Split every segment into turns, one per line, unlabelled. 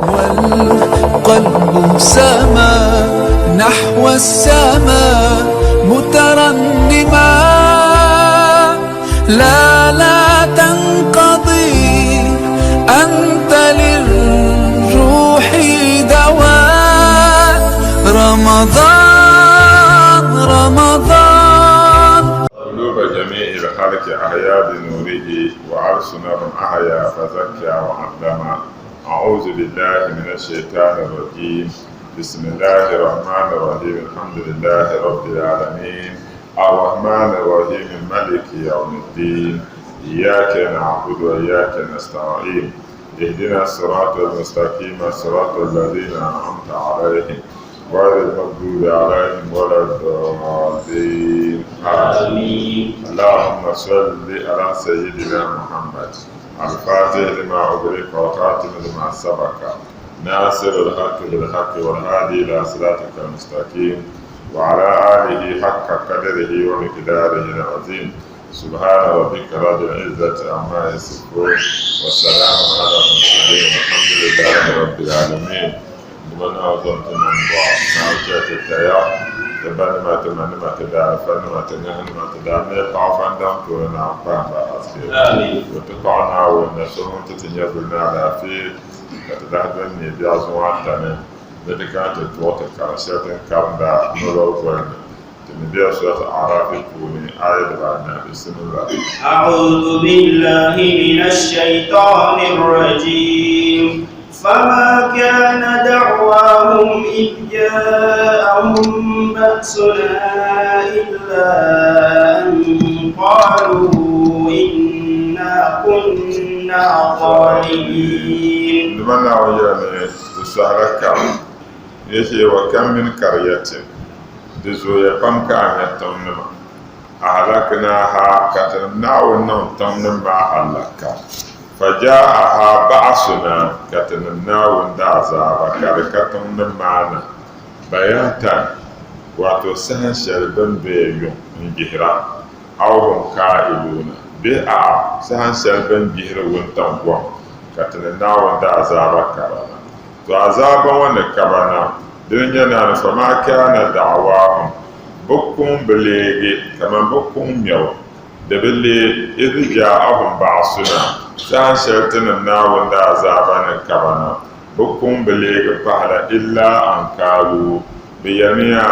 والقلب سما نحو السماء مترنما لا لا تنقضي أنت للروح دواء رمضان رمضان.
قلوب جميع الخلق أحيا بنوره وألسنهم أحيا فزكى وعلم. أعوذ بالله من الشيطان الرجيم. بسم الله الرحمن الرحيم. الحمد لله رب العالمين الرحمن الرحيم مالك يوم الدين. إياك نعبد وإياك نستعين. اهدنا الصراط المستقيم، صراط الذين أنعمت عليهم غير المغضوب عليهم ولا الضالين. آمين. اللهم صل على سيدنا محمد الفاتح لما أغلق والخاتم لما سبق ناصر الحق بالحق والهادي إلى صراطك المستقيم وعلى آله حق قدره ومقداره العظيم. سبحان ربك رب العزة عما يصفون والسلام على المرسلين والحمد لله رب العالمين. Duma Naawuni zom ti nambɔɣu, Naawuni chɛ ti taya, ti banima, ti manima, ti daalifanima, ti ŋahinima, ti daamia paɣa fandaŋ tooni Naawuni kpahim ba haske. Ka ti paɣi Naawuni ni so ŋun ti ti nyɛvili ni alaafee ka ti lahi doli neei biɛɣu zuŋɔ ata ni ni di kana ti tuɣi ti karim shɛli ti ni karimda nolɔri goli ni. Ti ni bela Surat Al-A'raf puuni aaya dibaanahi. Bismillah.
أعوذ بالله من الشيطان الرجيم. فما كان دعواهم إذ جاءهم بأسنا إلا أن قالوا إنا كنا ظالمين.
Duma Naawuni yɛli ni di sɔhila karim yace wa kam min qaryatin, di zooya pam ka a nya tiŋnima, ahlaknaha, ka ti Naawuni niŋ tiŋnim maa hallaka, faja'aha ba'suna, ka ti Naawuni daazaaba ka di ka tiŋnim maa na, bayatan, wato saha shɛli bɛ ni doya yuŋ n-gbihira, aw hum ka'iluuna, bee a'a saha shɛli bɛ ni gbihiri wuntaŋ gom, ka ti Naawuni daazaaba kaba na. To azaaba ŋɔ ni kaba na, dini n-nyɛ naani famaa kaana da'awaahum, bɛ kuŋ bi leegi kaman bɛ kuŋ ŋmɛbu di bi leei, idh jaa'ahum ba'suna, saha shɛli tinim Naawuni daazaaba ni kaba na, bɛ kuŋ bi leegi pahila illaa an kaaluu, bɛ yɛlimiya,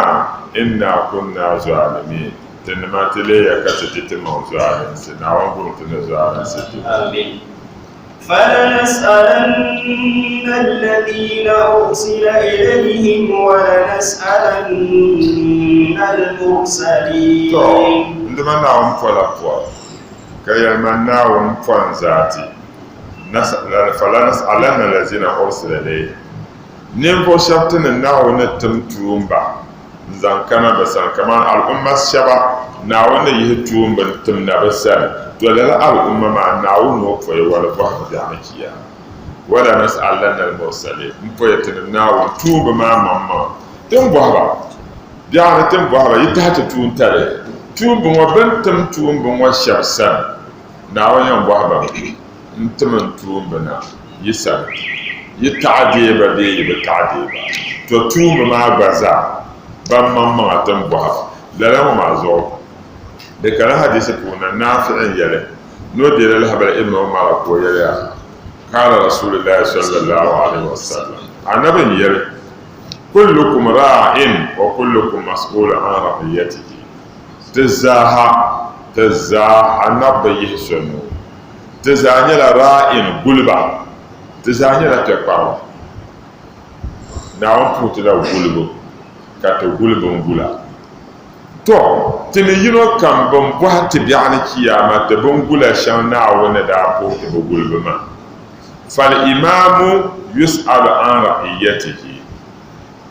inna kunna zaalimiin, tinima ti leeya ka ti di timaŋ zualinsi, Naawuni gum ti ni zualinsi dibu.
Amin. فلنسألن الذين أرسل إليهم ولنسألن المرسلين.
To, n dima Naawuni pola pɔri, ka yɛli ma Naawuni pɔri n zaati, falanas'alanna allazina ursila ilayhim, ninvuɣ shɛba ti ni Naawuni ni tim tuumba n-zaŋ kana bɛ sani, kamani al'umma shɛba Naawuni ni yihi tuumba n-tim na bɛ sani, to lala al'umma maa Naawuni ni o poya wala bɔhimi biɛɣuni Chiyaama. Wala nas'alanna al-mursalin, m-poya tinim Naawuni tuumba maa maŋmaŋa, ti ni bɔhi ba biɛɣuni, ti ni bɔhi ba yi tahi ti tuuntali tuumba ŋɔ, bɛ ni tim tuumba ŋɔ shɛba sani, Naawuni yɛn bɔhi ba mi, N-tim n tuumba na yi sani, yi taɣi deei ba bee yi bi taɣi deei ba? To tuumba maa gba zaa ban maŋmaŋa ti ni bɔhi ba lala ŋɔ maa zuɣu. Di kana hadiisi puuni na, Naafi n-yɛli ni o deela lahabali Ibn Umar ka o yɛliya, Kaala Rasulillahi sallallahu alaihi wasallam, Anabi n-yɛli, Kullukum raa'in wa kullukum mas'ulun an ra'iyyatihi. Ti zaaha, ti zaa Anabi bi yihi so nuu. Ti zaa nyɛla raa'in guliba, ti zaa nyɛla piɛkpariba. Naawuni puhi ti la gulibu ka ti guli bingula. Tɔ! Ti ni yino kam bin bɔhi ti biɛɣu ni Chiyaama ti bingula shɛŋa Naawuni ni daa puhi ti bi gulibu maa. Fal imaamu yus'alu an ra'iyyatihi.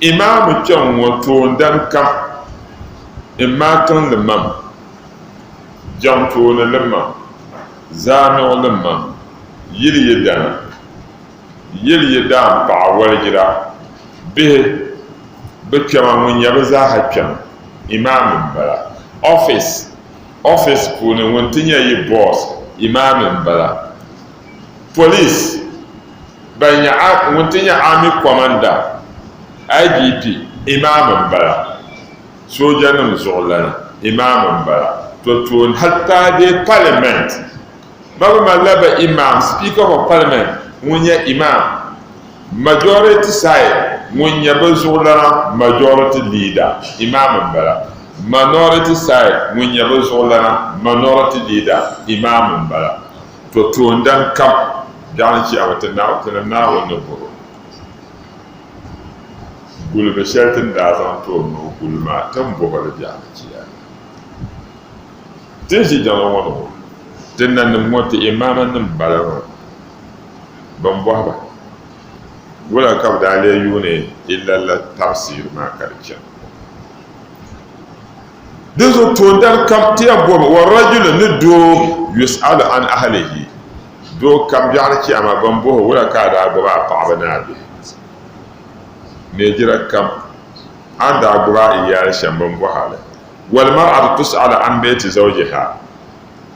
Imaamu kpɛŋ ŋɔ toondani kam, immaa tiŋli mam, jaŋ tooni li mam, zaamiɣu li mam, yili yidana, yili yidaan paɣa walijira, bihi, bɛ kpɛma ŋun nyɛ bɛ zaaha kpɛma, Imaamu m-bala. Office, office puuni ŋun ti nyɛ yi boss, Imaamu m-bala. Police. Ban nyɛ ŋun ti nyɛ army commander, IGP, imam m-bala, soojanima zuɣulana, imam m-bala, to tooni hatta dee parliament ba bi malila ba imam, speaker of parliament ŋun nyɛ imam, majority side ŋun nyɛ bɛ zuɣulana majority leader, imam m-bala, minority side ŋun nyɛ bɛ zuɣulana minority leader, imam m-bala. To toondan kam biɛɣuni chiyaama ti Tinim Naawuni ni bɔr o. Gulibu shɛli ti ni daa zaŋ ti o ni o guli maa, ti ni bɔh o li biɛɣuni chiyaama. Ti ni ʒi jiŋli ŋɔ ni ŋɔ, ti nanim ŋɔ, ti imaamanim m-bala maa, bɛn bɔhi ba, Wula ka bɛ daa lee yuuni lala tabisiiri maa ka di chani? Dinzuɣu toondana kam ti yɛn bɔhimi, wa rajulu ni doo yus'alu an ahlihi, doo kam biɛɣuni chiyaama bɛn bɔhi o wula ka a daa gbubi a paɣaba ni a bihi? Neejira kam a ni daa gbubi a iyaali shɛm bɛn bɔhi a li. Wal mar'atu tus'alu an bayti zawjiha,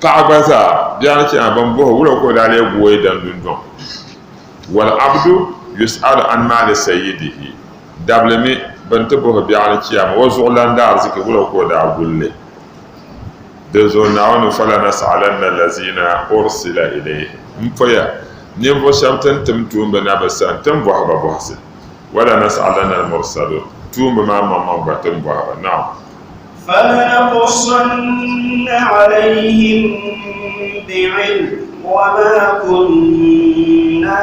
paɣa gba zaa biɛɣuni chiyaama bɛn bɔhi o wula ka o daa lee gu o yidan dundɔŋ. Wal abdu yus'alu an maali sayyidihi, Dabili mi bɛ ni ti bɔhi biɛɣuni chiyaama o zuɣulan daariziki wula ka o daa guli li. Dinzuɣu Naawuni falanas'alanna allazina ursila ilayhim m-poya ninvuɣ shɛba ti ni tim tuumba na bɛ sani ti ni bɔhi ba bɔhisi. Walanas'alanna al-mursalun tuumba maa maŋmaŋ gba ti ni bɔhi ba. Naam.
فلنقصن عليهم بعلم وما كنا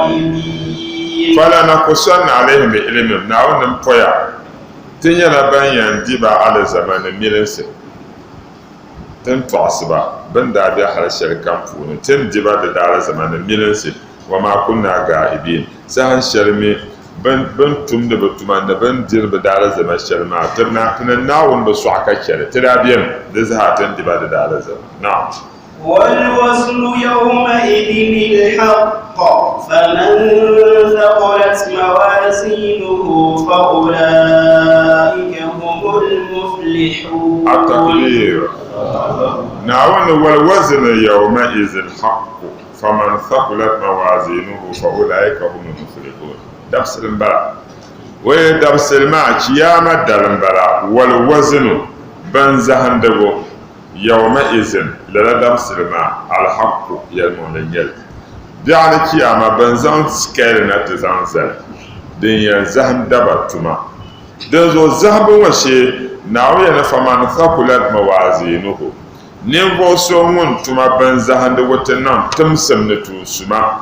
غائبين
فلنقصن عليهم بعلم Naawuni ni poya ti nyɛla ban yɛn di ba alizama ni milinsi ti ni tɔɣisi ba bɛ ni daa be hali shɛli kam puuni ti ni di ba di daalizama ni milinsi wama kunna gaibin saha shɛli mi Bɛ ni tumdi bɛ tuma ni bɛ ni diri bɛ daalizama shɛli maa, ti ni Naawuni bi sɔɣi ka chɛ li, ti daa beni di zaa ti ni di ba di daalizama. Naam.
وَالْوَزْنُ يَوْمَئِذٍ الْحَقُّ فَمَنْ ثَقُلَتْ مَوَازِينُهُ فَأُولَٰئِكَ هُمُ الْمُفْلِحُونَ
التكبير Naawuni وَالْوَزْنُ يَوْمَئِذٍ الْحَقُّ Faman thaqulat mawazinuhu fa ulaika humul muflihun. Dabisili m-bala. O yɛli dabisili maa, Chiyaama dali m-bala, wal waznu, binzahindigu, yawma izin, lala dabisili maa, alhaqqu, yɛlimaŋli n-nyɛ li. Biɛɣuni Chiyaama, bɛ ni zaŋ scale na ti zaŋ zali, din yɛn zahim daba tuma. Dinzuɣu zahimbu ŋɔ shee, Naawuni yɛli ni faman thaqulat mawazinuhu, Ninvuɣ so ŋun tuma binzahindigu ti niŋ timsim ni tuun suma,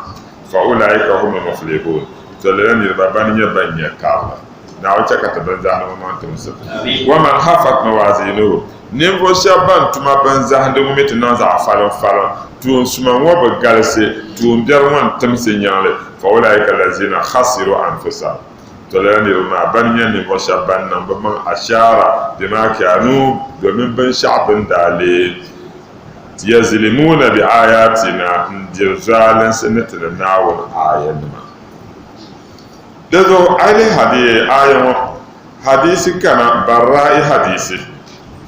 fa ulaika humul muflihun, to lala niriba bani nyɛ ban nya karili. Naawuni chɛ ka ti binzahindigu niŋ timsim. Wa man khafat mawazinuhu, ninvuɣ shɛb ban tuma binzahindigu mi ti niŋ zaɣ faliŋfaliŋ, tuun suma ŋɔ bi galisi, tuumbiɛri ŋɔ n-timsi nyaŋ li, fa ulaika allazina khasiru anfusahum. To lala niriba maa bani nyɛ ninvuɣ shɛba ban niŋ bɛ maŋ ashaara bima kanu domin binshɛɣu bɛ ni daa leei yazilimuuna bi ayatina n-diri zaalinsi ni ti ni Naawuni aayanima. Di zuɣu a yi lihi hadiyi aaya ŋɔ hadiisi kana Barra'i hadiisi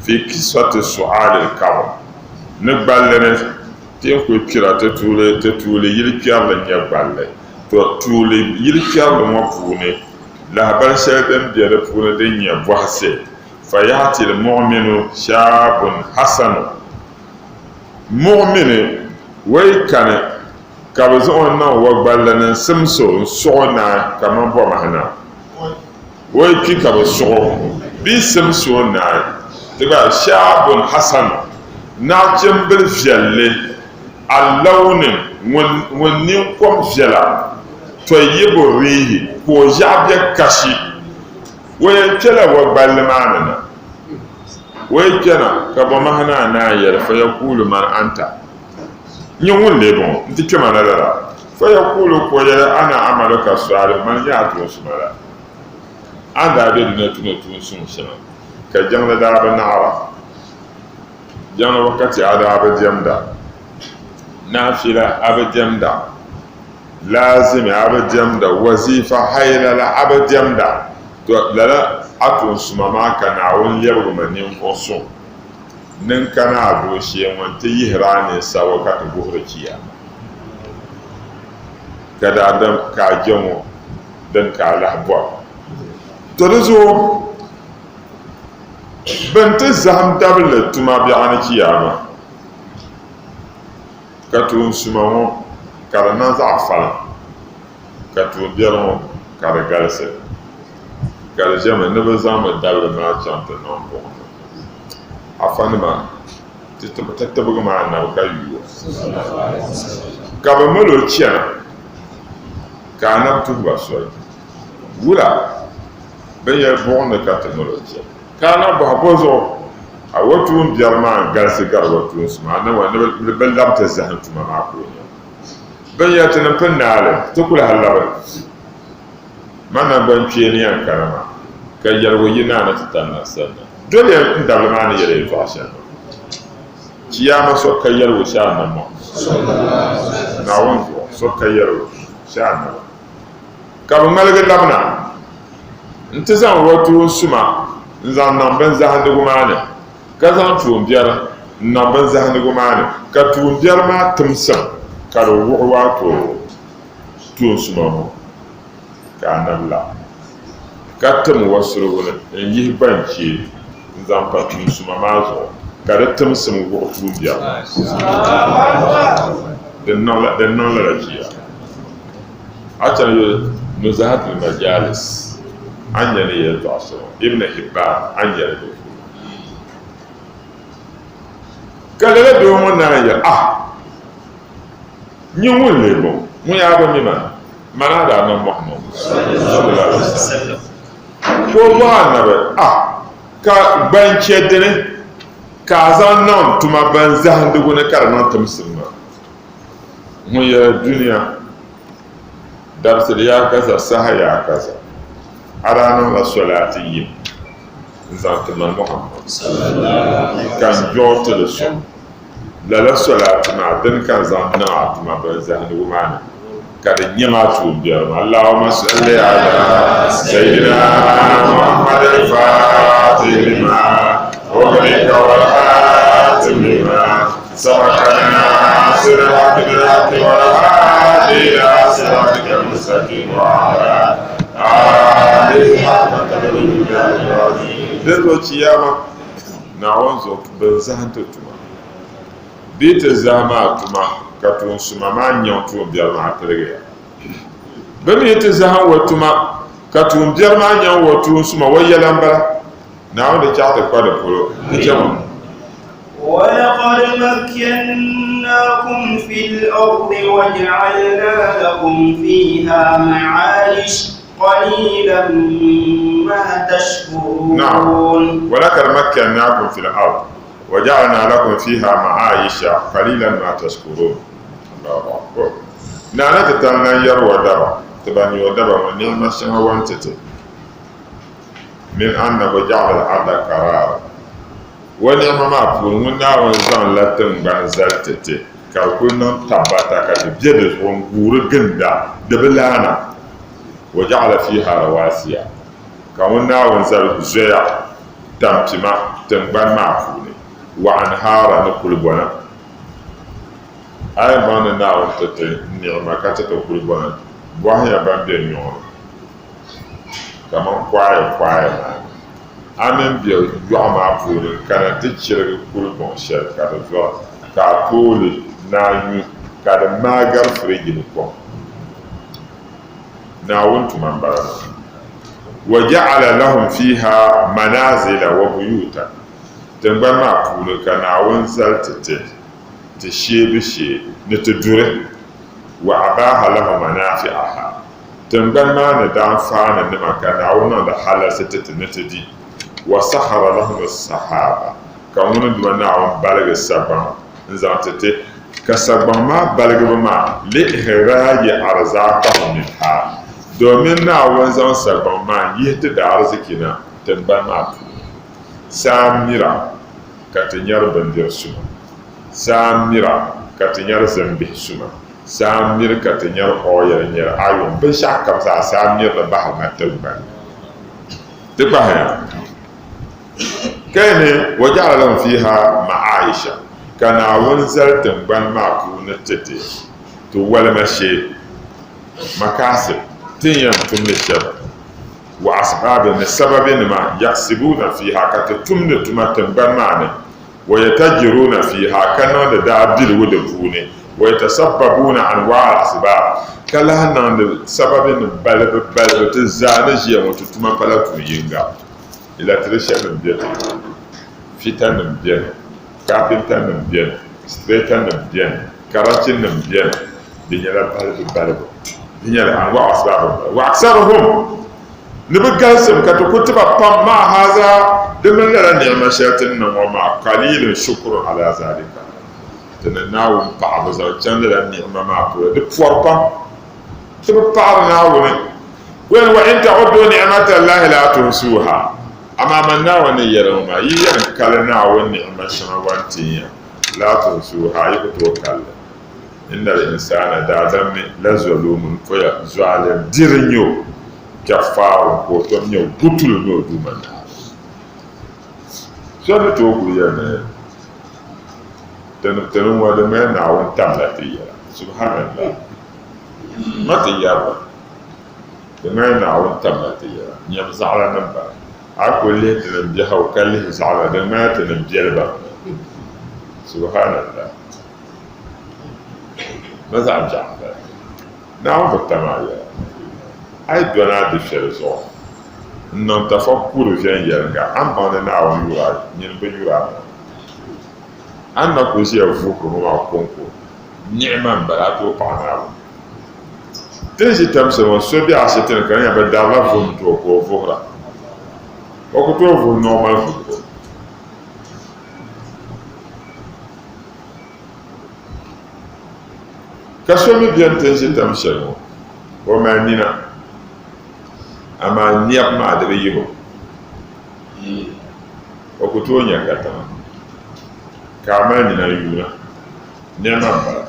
fi qissati su'aali al-kabr ni gballi ni ti ni kuli kpira ti tuuli yili kpɛrili n-nyɛ gballi. To tuuli yili kpɛrili ŋɔ puuni, lahabali shɛli din be di puuni din nyɛ bɔhisi, Fayati l-muɣminu shaabun hasanu, Muɣmini wei kani ka bɛ zaŋ o niŋ wɔgballi ni n-sims o n-suɣ o naai kaman bɔmahi na. O yi kpi ka bɛ suɣ o bee sims o naai, di gba shaabun hasanu, naɣichimbil viɛlli, allawni ŋun ninkom viɛla, tɔyibu riihi, ka o ʒiɛɣu be kashi. O yɛn kpɛla wɔgballi maa ni na. O yi kpɛna ka bɔmahi naa naan yɛli, Fayakuulu man anta? Nyɛ ŋun lee bɔŋɔ nti kpɛma na lala? Fayakuulu ka o yɛli, Ana amaluka saalih, mani nyɛ a tuun suma la. A ni daa be dunia tumdi tuun suŋ shɛŋa, ka jiŋli daa bi naɣira. Jiŋli wakati a daa bi diɛmda, naafila a bi diɛmda, laazimi a bi diɛmda, wazifa, haylala a bi diɛmda. To lala a tuun suma maa ka Naawuni lɛbigi ma ninvuɣ suŋ. Ni n kana a dooshee ŋɔ nti yihir a ninsabgu ka ti guhiri chiyaama. Ka daadam ka a je ŋɔ, dini ka a lahi bɔri? To di zuɣu bɛ ni ti zahim dabili tuma biɛɣuni chiyaama, ka tuun suma ŋɔ ka di niŋ zaɣ faliŋ, ka tuun biɛri ŋɔ ka di galisi, ka di ʒɛmi ni bɛ zaŋmi dabili maa chaŋ ti niŋ buɣim ni. Afanima, ti tibigi ma anabi ka yuui o, ka bɛ mal o chana, ka anabi tuhi ba soli. Wula? Bɛ yɛli buɣim ni ka ti mal o chana. Ka anabi bɔhi, Bɔzuɣu a o tuun biɛri maa n-galisi gari o tuun suma? Anabi ni bɛ labi ti zahim tuma maa ka o nya. Bɛ yɛli, Tinim pun naai li, ti ku lahi labi. Man naŋgbankpeeni yɛn kana maa, ka yɛligu yi naa ni ti tani na sani na. Doliya n dabili maa ni yɛli yɛltɔɣa shɛli maa. Chiyaama so ka yɛligu shee Annabi Muhammad. Naawuni zuɣu so ka yɛligu shee Annabi. Ka bɛ ŋmaligi labina nti zaŋ o tuun suma n-zaŋ niŋ binzahindigu maa ni, ka zaŋ tuumbiɛri n-niŋ binzahindigu maa ni, ka tuumbiɛri maa timsim ka di wuɣi wato tuun suma ŋɔ, ka anabi la, ka tim wasurigu ni n-yihi gbanchee n-zaŋ pa tuun suma maa zuɣu, ka di timsim wuɣi tuumbiɛri maa. Din niŋ lala jia. A chani yuli Nuzahatul Majalis, a ni nya ni yɛltɔɣa shɛli ŋɔ, Ibn Hibban, a ni nya li di puuni. Ka lala doo ŋɔ naan yɛli, Ah! Nyin ŋun lee bɔŋɔ, ŋun yaa bi mi ma, mani a daa niŋ Muhammadu, sallallahu alaihi wasallam. Ka o bɔhi Anabi, Ah! Ka gbanchɛ dini ka a zaŋ niŋ tuma ban zahindigu ni ka di niŋ timsim maa? Ŋun yɛli dunia dabisili yaa kaza saha yaa kaza, a daa niŋla solaati yim n-zaŋ ti ma Muhammad, ka n jɔɣi ti li sɔŋ. Lala solaati maa dini ka n zaŋ niŋ a tuma binzahindigu maa ni ka di nyaŋ a tuumbiɛri maa. Allahumma salli ala sayyidina Muhammad al-Fatih lima ughliqa wal khatim lima سبق ناصر الحق بالحق والهادي إلى صراطك المستقيم وعلى آله حق قدره العظيم. Din zuɣu chiyaama Naawuni zuɣu bin zahim ti tuma bee ti zahim a tuma ka tuun suma maa nyaŋ tuun biɛri maa tiligi ya. Bɛ mi ti zahim wa tuma ka tuun biɛri maa nyaŋ wa tuun suma wa yɛla m-bala. Naawuni di chaɣ ti kpa di polo di chɛma.
ولقد مكناكم في الأرض وجعلنا لكم فيها معايش قليلا ما تشكرون
نعم ولقد مكناكم في الأرض وجعلنا لكم فيها معايش قليلا ما تشكرون الله أكبر Naana ti tali na yɛri wa daba ti ban nyɛ o daba ŋɔ nɛma shɛŋa wan ti ti min annahu ja'ala al-arda qarara O ni'ima maa puuni ŋun Naawuni zaŋ la tiŋgbani zali ti ti, ka di kuli niŋ tabbata ka ti be di zuɣu n-guuri ginda, di bi laana. Wa ja'ala fiiha rawasiya, ka ŋun Naawuni zali zoya, tampima, tiŋgbani maa puuni, wa anhaara ni kulibɔna. A yɛn baŋ ni Naawuni ti ti ni'ima ka ti ti kulibɔna, bɔhinya ban be nyɔŋ ni. Kaman kɔɣaya kɔɣaya maa ni, a mini bɛ yɔɣu maa puuni n-kana ti chirigi kulibɔŋ shɛli ka di zɔra, ka a tooi li ni a nyu ka di maai gari firiji ni kom. Naawuni tuma m-bala maa. Wa ja'ala lahum fiiha manaazila wa buyuutan, Tiŋgbani maa puuni ka Naawuni zali ti ti, ti sheebu shee ni ti duri, wa abaaha lahum manaafi'aha, Tiŋgbani maa ni daanfaani nima ka Naawuni niŋdi halalsi ti ti ni ti di. Wa sakhara lahum as-sahaba, ka ŋuni Duuma Naawuni baligi sagbaŋ n-zaŋ ti ti, ka sagbaŋ maa baligibu maa li-ikhiraaji arzaaqahum minha, domin Naawuni zaŋ sagbaŋ maa n-yihi ti daariziki na tiŋgbani maa puuni. Saa mira ka ti nyari bindiri suma, saa mira ka ti nyari zimbihi suma. Saa miri ka ti nyari oil nyari iron binshɛɣu kam zaa saa miri li bahiri na tiŋgbani ti kpahiya ka yi ni waja'ala lahum fiha ma'aisha ka Naawuni zali tiŋgbani maa puuni ti ti ti walima shee. Makaasib, ti ni yɛn tumdi shɛba, wa asbaabin, ni sababinima, yaksibuuna fiiha, ka ti tumdi tuma tiŋgbani maa ni, wa yatajiruuna fiiha, ka niŋdi daabiligu di puuni, wa yatasabbabuuna anwaa al-asbaab, ka lahi niŋdi sababinim balibu balibu, ti zaa ni ʒiya ŋɔ ti tuma pala tuun yiŋga. Electrician nim be ti ni, fitter nim beni, carpenter nim beni, straightener nim beni, karachi nim beni, di nyɛla balibu balibu, di nyɛla anwaa asbaab m-bala. Wa aksaruhum, ni bɛ galisim ka ti ku ti ba pam, ma'a haza, di mini lala ni'ima shɛli ti ni niŋ ŋɔ maa, qalilun shukrun ala zalika, ti ni Naawuni paɣibu zaŋ chaŋ lala ni'ima maa polo, di pɔri pam. Ti bi paɣiri Naawuni. Wɛn wa in ta'uddu ni'matallahi la tuhsuha. Amaa man Naawuni ni yɛli ŋɔ maa, yi yɛn kali Naawuni ni'ima shɛŋa wan tin ya, la tuhsuha, yi ku tooi kali li. Innal insana, daadam mi, la zalumun, poya, zualim diri n-nyɛ o, kaffaarun, ka o tom nyɛ gutulu ni o Duuma Naawuni. So ni tooi kuli yɛli ni tini ŋɔ di mali Naawuni tamla ti yɛla. Subhanallah. Ma ti yɛri ba, di mali Naawuni tamla ti yɛla. Nyam zaɣila ni m-bala. A yi kuli lihi tinim biɛhigu ka lihi zaɣila, di mali tinim biɛli ba mi. Subhanallah. Ma zaɣ biɛɣu m-bala. Naawuni bi tam a yɛla. A yi dɔni a dufɛli zuɣu n-niŋ tafakkur viɛnyɛliŋga, a ni baŋ ni Naawuni yur a, nyini bi yur a maa. A ni na kul ʒiya vuhiri ŋɔ maa kɔŋko, ni'ima m-bala, a tooi paɣi Naawuni. Ti ni ʒi tam shɛli ŋɔ, so be ashibiti ni ka di nyɛla bɛ darila vuhim ti o ka o vuhira. O ku tooi vuhi normal vuhibu. Ka so mi beni ti ni ʒi tam shɛli ŋɔ, o mali nina, amaa nɛbu maa di bi yih o. O ku tooi nya katiŋa ka a mali nina yuuna nɛma m-bala.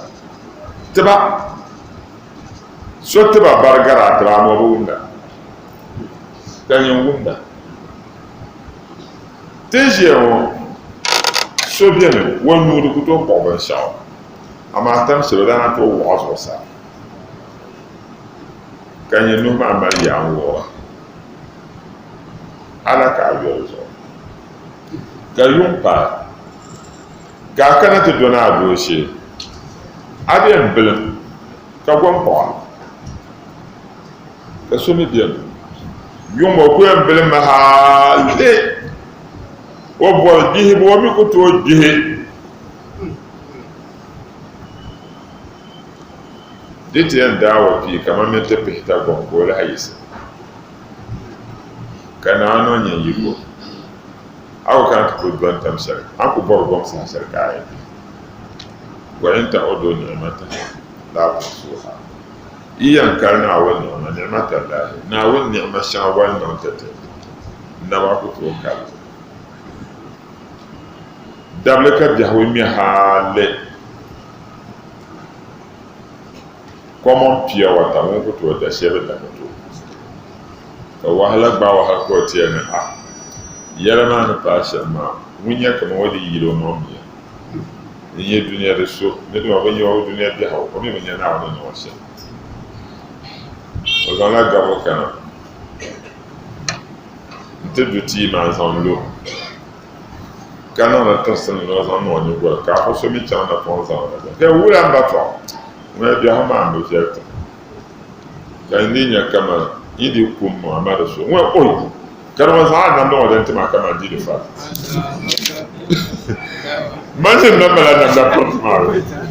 Tiba, so tiba bari gari a tiba amaa o bi wumda, ka nyin wumda. Ti ni ʒiya ŋɔ, so beni o nuu di ku tooi kpuɣi binshɛɣu, amaa tam shɛli o daa naan tooi wuɣi a zuɣusaa ka nyin nuhi maa mali yaa n-wuɣira. Ala ka a yoli zuɣu ka yuŋ paai ka a kana ti dɔni a dooshee, a bɛn bilim ka gom kpuɣ a, ka so mi beni yuŋ o ku yɛn bilimmi hali o bɔri gbihibu o mi ku tooi gbihi. Di ti yɛn daai o pii kaman minti pihita gom ka o lahi yiɣisi. Ka naa niŋ nyin yiko, a ku kana ti kuli dɔni tam shɛli, a ni ku bɔri gom saha shɛli ka a yɛn di. Wa in ta'uddu ni'mata la tuhsuha. Yi yɛn kali Naawuni ni'ima, ni'matallahi, Naawuni ni'ima shɛŋa wan niŋ ti ti, naba ku tooi kali li. Dabili ka biɛhigu ŋme hali common pure water ŋun ku tooi da shɛli bɛ da ku tooi. Ka wahala gbaai o hali ka o ti yɛli ni ah yɛla maa ni paai shɛm maa ŋun nya kaman o dii yili o maŋ mia n-nyɛ dunia di so ni dama o bi nya o dunia biɛhigu o mi bi nya Naawuni ni niŋ o shɛm. O zaŋla gabu kana nti du tia maa n-zaŋ lo ka niŋdi tirisi ni o zaŋ niŋ o nyingoli ka afa so mi chaŋ napɔŋ zaŋ na ka wula m-ba tɔɣu ŋuna biɛhigu maa m-bi viɛli ti ka n dii nya kaman yi di kum maa ma di so ŋuna oi ka di ŋɔ zaŋ a namda ŋɔ din ti ma kaman di di fari man ni na mali a namda piriti maa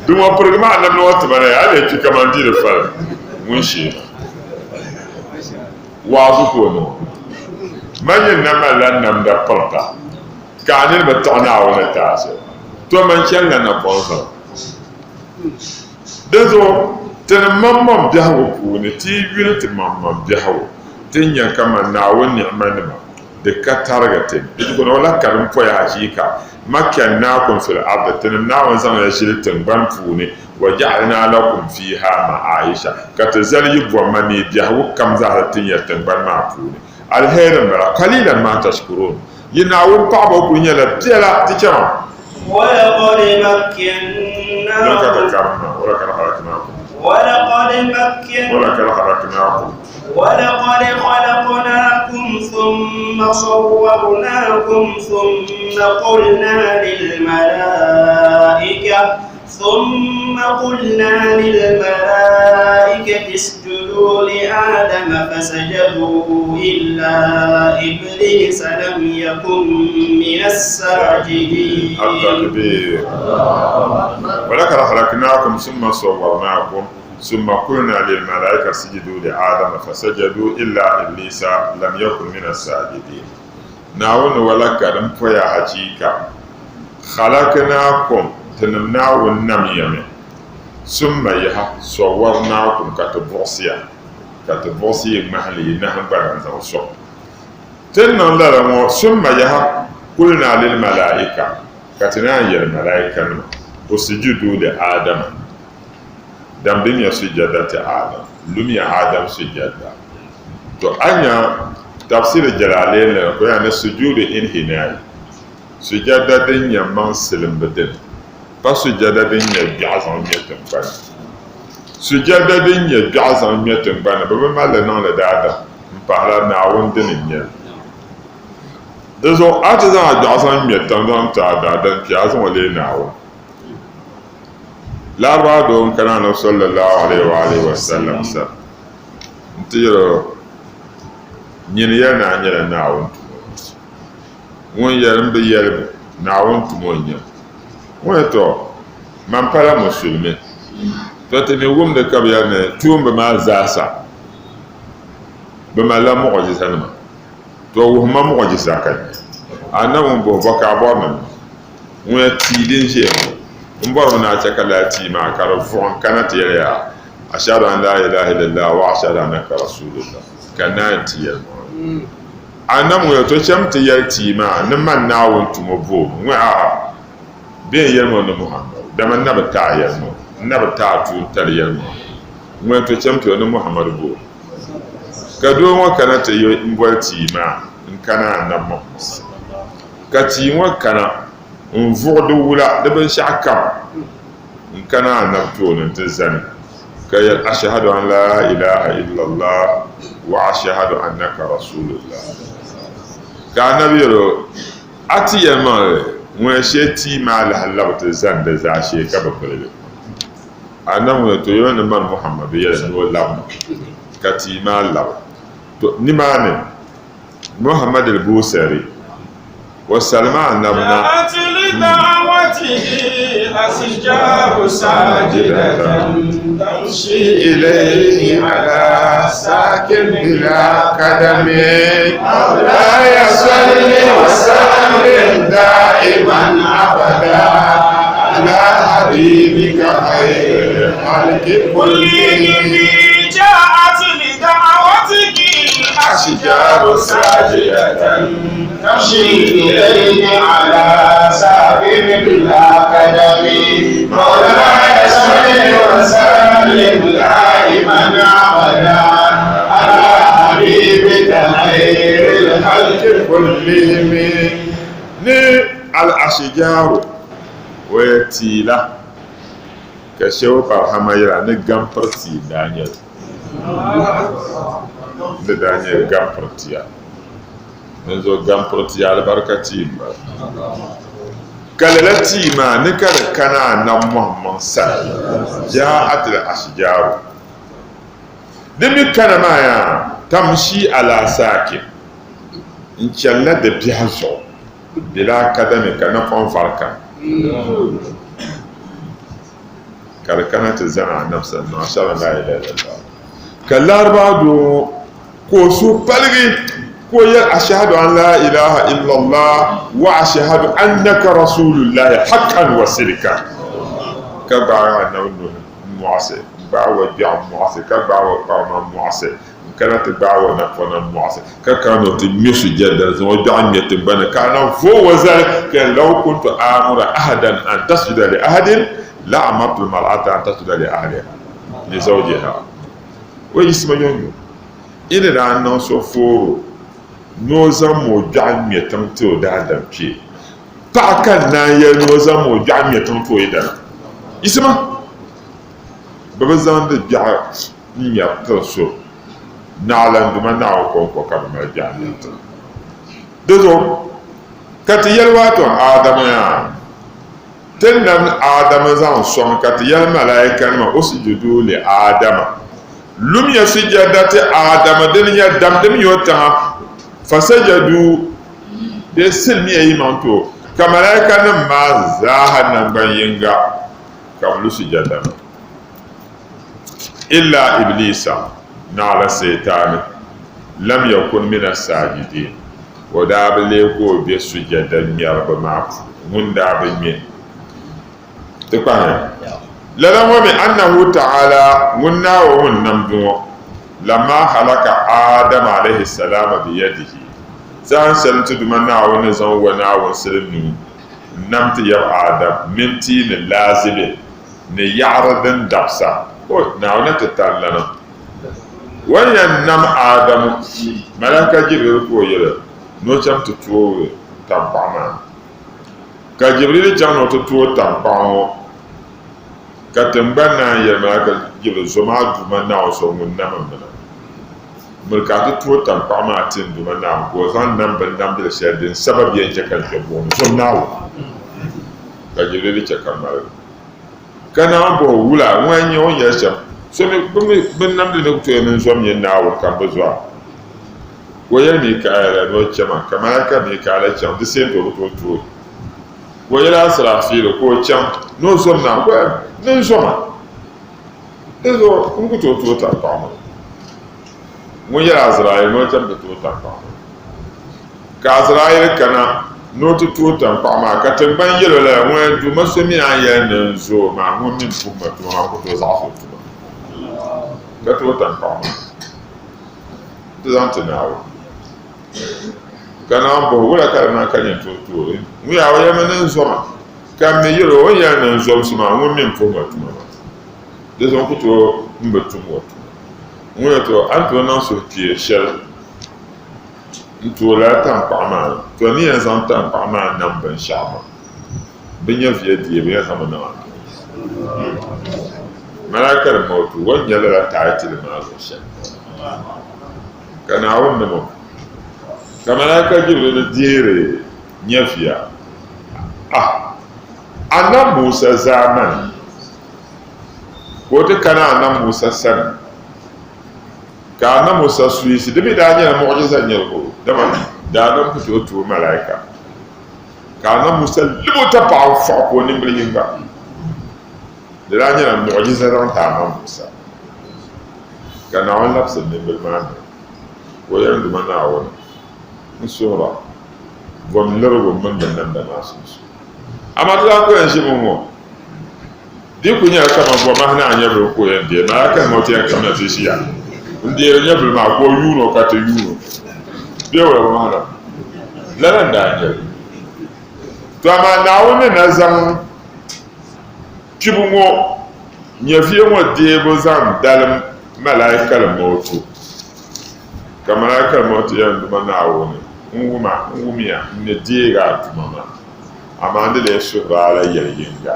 di ŋɔ pirigi maa namda ŋɔ ti ma na ya a lee kpi kaman di di fari ŋun shee na Waazu ka o niŋ. Man nyin na malila namda pirita, ka a nini bi tiɣi Naawuni ni ti a shɛli. To man chanila napɔŋ zaŋ. Dinzuɣu ti ni maŋmaŋ biɛhigu puuni, ti yi yuli ti maŋmaŋ biɛhigu, ti ni nya kaman Naawuni ni'manima di ka tariga ti ni. Di zuɣu o lahi karim pɔi achiika, Makkannaakum fil ardi, tinim Naawuni zaŋ ya ʒili tiŋgbani puuni, Wa ja'alnaa lakum fiihaa ma'aayisha, ka ti zali yi bɔmma ni yi biɛhigu kam zaa tin ya tiŋgbani maa puuni. Alheeri m-bala, qaliilan maa tashkuruun, yi Naawuni paɣibu kuli nyɛla biɛla, ti chama.
Walaqad
Doli ka ti
makkannaakum
karim maa, walaqad khalaqnaakum.
ولقد مكن
ولقد خلقناكم
ولقد خلقناكم ثم صورناكم ثم قلنا للملائكة ثم قلنا للملائكة اسجدوا لآدم فسجدوا إلا إبليس لم يكن من الساجدين.
التكبير. ولقد خلقناكم ثم صورناكم ثم قلنا للملائكة اسجدوا لآدم فسجدوا إلا إبليس لم يكن من الساجدين. Naawuni ولقد m poya hachiika خلقناكم tinim Naawuni nam ya mi ثم yaha صورناكم ka ti buɣisi ya ka ti buɣisi yi ŋmahili yi nahingbana n-zaŋ sɔŋ. Ti ni niŋ lala ŋɔ ثم yaha قلنا للملائكة ka ti naan yɛli malaikanima اسجدوا لآدم dambimiya sujada ti Adam, lumiya Adam sujada. To a nya tafsir Jalalain ni ka o yɛli ni sujudu inhinai, sujada din nyɛ maŋ silimbu dini, pa sujada din nyɛ gbiɛɣu zaŋ ŋmɛ tiŋgbani. Sujada din nyɛ gbiɛɣu zaŋ ŋmɛ tiŋgbani bɛ bi mali li niŋdi daadam m-pahila Naawuni dini n-nyɛ li. Di zuɣu a ti zaŋ a gbiɛɣu zaŋ ŋmɛ tiŋ zaŋ ti a daadam kpee a zaŋ o leei Naawuni. Larabawa doo n-kana Anabi sallallahu alaihi wa alihi wa sallam sani nti yɛl o, Nyini yɛli ni a nyɛla Naawuni tumo. Ŋun yɛli m bi yɛli mi, Naawuni tumo n-nyɛ ma. Ŋun yɛli, Tɔ! Man pala Musulimi. Tɔ! Ti mi wumdi ka bɛ yɛli ni tuumba maa zaasa bɛ malila muɣijizanima. Tɔ! Wuhim ma muɣijiza ka nya. Anabi ŋun bɔhi, Bɔ ka a bɔri ni n niŋ? Ŋuna tia din ʒiya ŋɔ, m bɔrimi ni a chɛ ka lala tia maa ka di vuɣi n-kana ti yɛli yaa, Ashhadu an laa ilaaha illallah wa ashhadu annaka rasuulullah, ka naai ti yɛlimaŋli. A nam ŋɔ yɛli, To cham ti yɛli tia maa ni man Naawuni tumo boomi ŋɔ, a'a, bɛ yɛn yɛli ma ni Muhammadu, dama n na bi ti a yɛlimaŋli, n na bi ti a tuuntali yɛlimaŋli. Ŋɔ yɛli, To cham ti yɛli ni Muhammadu boomi. Ka doo ŋɔ kana ti m-boli tia maa n-kana Annabi Muhammad. Ka tia ŋɔ kana n-vuɣi di wula di binshɛɣu kam n-kana Annabi tooni nti zani ka yɛli, Ashahadu an laa ilaaha illallah wa ashahadu annaka rasuulullah. Ka Annabi yɛli o, A ti yɛlimaŋli, ŋuna shee tia maa lahi labi ti zani di zaashee ka bi piligi. Annabi ŋuna to yɛli ni mani Muhammadu yɛli ni o labimi ka tia maa labi. To nimaani Muhammad al-Busari o salima anabi na.
جاءت لدعوته أشجار ساجدة تمشي إليه على ساكن بلا قدم مولاي صل وسلم دائما أبدا على حبيبك خير الخلق كلهم جاءت لدعوته أشجار ساجدة تمشي إليه على ساكن بلا قدم مولاي صل وسلم دائما أبدا على حبيبك خير الخلق
كلهم. Ni al-ashjaru o yɛ tia la ka Shehu Barhama yɛla ni gampiri tia n-daa nyɛ li. Di daa nyɛ gampiri tia. Dinzuɣu gampiri tia alibarika tia m-bala. Ka lala tia maa ni ka di kana Anabi Muhammad sani, jaa'at al-ashjaru. Di mi kana maa yaa tamshi ala saakin, n-chanila di biɛhi zuɣu bila kadami ka napɔŋ vari kani. Ka di kana ti zani Anabi sani niŋ ashhadu an laa ilaaha illallah. Ka Larabawa doo ŋɔ ka o suhu paligi ka o yɛli ashhadu an laa ilaaha illallah wa ashhadu annaka rasuulullahi haqqan wa sidqan. Ka gbaagi Anabi nuhi m-mɔɣisi, n-gbaagi o gbiɛɣu m-mɔɣisi, ka gbaagi o kparima m-mɔɣisi, n-kana ti gbaagi o napɔna m-mɔɣisi, ka kana ni o ti ŋme sujɛda n-zaŋ o gbiɛɣu ŋme tiŋgbani ni, ka a na vooi o zali ka yɛli, Law kuntu aamura ahadan an tasjuda li ahadin la amartu l-mar'ata an tasjuda li ahliha, li zawjiha. O yiɣisimi yomyom. Yi ni daa niŋ so fooro ni o zaŋm o gbiɛɣu ŋme tiŋ ti o daadam kpee, paɣa ka n naan yɛli ni o zaŋm o gbiɛɣu ŋme tiŋ ti o yidana. Yiɣisima! Bɛ bi zaŋdi biɛɣu n-ŋmɛri tiri so, naɣila n Duuma Naawuni kɔŋko ka bɛ mali biɛɣu ŋmɛri tiri. Di zuɣu ka ti yɛli waato Adama yaa, Ti ni nam Adama zaŋ sɔŋ ka ti yɛli malaikanima, Usjudu li Adama, Lumiya sujada ti Adama, dini nyɛ damdimiya o tiŋa, fasajadu, bee silimiya yimaŋ ti o, ka malaikanim maa zaaha naŋgban yiŋga ka bɛ lu sujada maa. Illa Iblisa, naɣila Seetaani, lam yakun mina saajidin, o daa bi leei ka o be sujada ŋmɛriba maa puuni, ŋun daa bi ŋme. Ti kpahiya, Lala ŋɔ mi annahu ta'ala, ŋun Naawuni ŋun namdi ŋɔ, lamma halaka Aadama alayhi salaama biyadihi, zahin shɛli ti Duuma Naawuni ni zaŋ o Naawuni sili nuu n-nam ti yab Adam mini tiini laazibi ni yaɣiri din dabisa. O, Naawuni ti talilana. O ni yɛn nam Adamu, Malaika Jibril ka o yɛli ni o chaŋ ti tooi taŋkpaɣu maa. Ka Jibril chaŋ ni o ti tooi taŋkpaɣu ŋɔ, ka tiŋgbani naan yɛli Malaika Jibril, Zom a Duuma Naawuni so ŋun nam m mina. Miri ka a ti tooi taŋkpaɣu maa ti n Duuma Naawuni, ka o zaŋ nam binnamdili shɛli din sababi yɛn chɛ ka n kpe buɣim ni. Zom Naawuni! Ka Jibril chɛ ka ŋmaligi. Ka Naawuni bɔh o, Wula? Ŋuna n-nyɛ o ni yɛli shɛm. So mi bɛ mi binnamdili ni ku tooi ni n zom nyini Naawuni ka m bi zo a. Ka o yɛli Mikaila ni o chama, ka malaika Mikaila chaŋ, di seem ti o bi tooi tooi. Ka o yɛli Asirafilu ka o chaŋ ni o zom Naawuni, ka o yɛli, Ni n zom a, di zuɣu n ku tooi tooi taŋkpaɣu maa. Ŋun yɛli Azrail ni o cham ti tooi taŋkpaɣu maa. Ka Azrail kana ni o ti tooi taŋkpaɣu maa, ka tiŋgbani yɛl o lala, Ŋun yɛn Duuma so mi a ni yɛli ni n zo o maa, ŋun mi m-puhi ma tuma maa, n ku tooi zaɣis o tuma ka tooi taŋkpaɣu maa nti zaŋ ti Naawuni. Ka Naawuni bɔhi o, Wula ka di niŋ ka nyin tooi tooi li? Ŋun yaa o yɛlimi ni n zo ma, ka m mi yɛl o, o ni yɛli ni n zom so maa, ŋun mi m-puhi ma tuma maa. Di zuɣu n ku tooi m bi tum o tuma. Ŋun yɛn tooi, a ni tooi niŋ suhupiɛl shɛli n-tooi lala taŋkpaɣu maa, to ni yɛn zaŋ taŋkpaɣu maa nam binshɛɣu maa, bɛ nyɛviya deei, bɛ yɛn zaŋmi niŋ a nuu ni. Malaika ni Mautu, o ni nya lala taayitili maa zuɣu shɛm, ka Naawuni niŋ o, ka Malaika Jibril deeri nyɛviya. Ah! Annabi Musa zaamani, ka o ti kana Annabi Musa sani, ka Annabi Musa suyisi, di mi daa nyɛla muɣijiza nyɛligu, dama daadam ku tooi tuui malaika. Ka Annabi Musa lib o tapaɣa n-fɔɣi ka o nimbili yiŋga. Di daa nyɛla muɣijiza zaŋ ti Annabi Musa. Ka Naawuni labisi nimbili maa na, ka o yɛli, N Duuma Naawuni, n suhir a, bom lirigu m mini binnamda maa sunsuuni. Amaa ti daa ku yɛn ʒimi ŋ-ŋɔ, di ku nyɛla kaman gɔmahi ni a nyɛvili ka o yɛn deei malaika ŋɔ ti yɛn kamina ti ʒiya n-deeri nyɛvili maa ka o yuun o ka ti yuun o bee wula gɔmahi la? Lala n-daa nyɛ li. To amaa Naawuni ni na zaŋ kpibu ŋɔ nyɛviya ŋɔ deebu zaŋ dalim malaika mautu, ka malaika mautu yɛn Duuma Naawuni, n wum a, n wumiya, n ni deeg a tuma maa. Amaa n ni lee suhir a la yɛl yiŋga.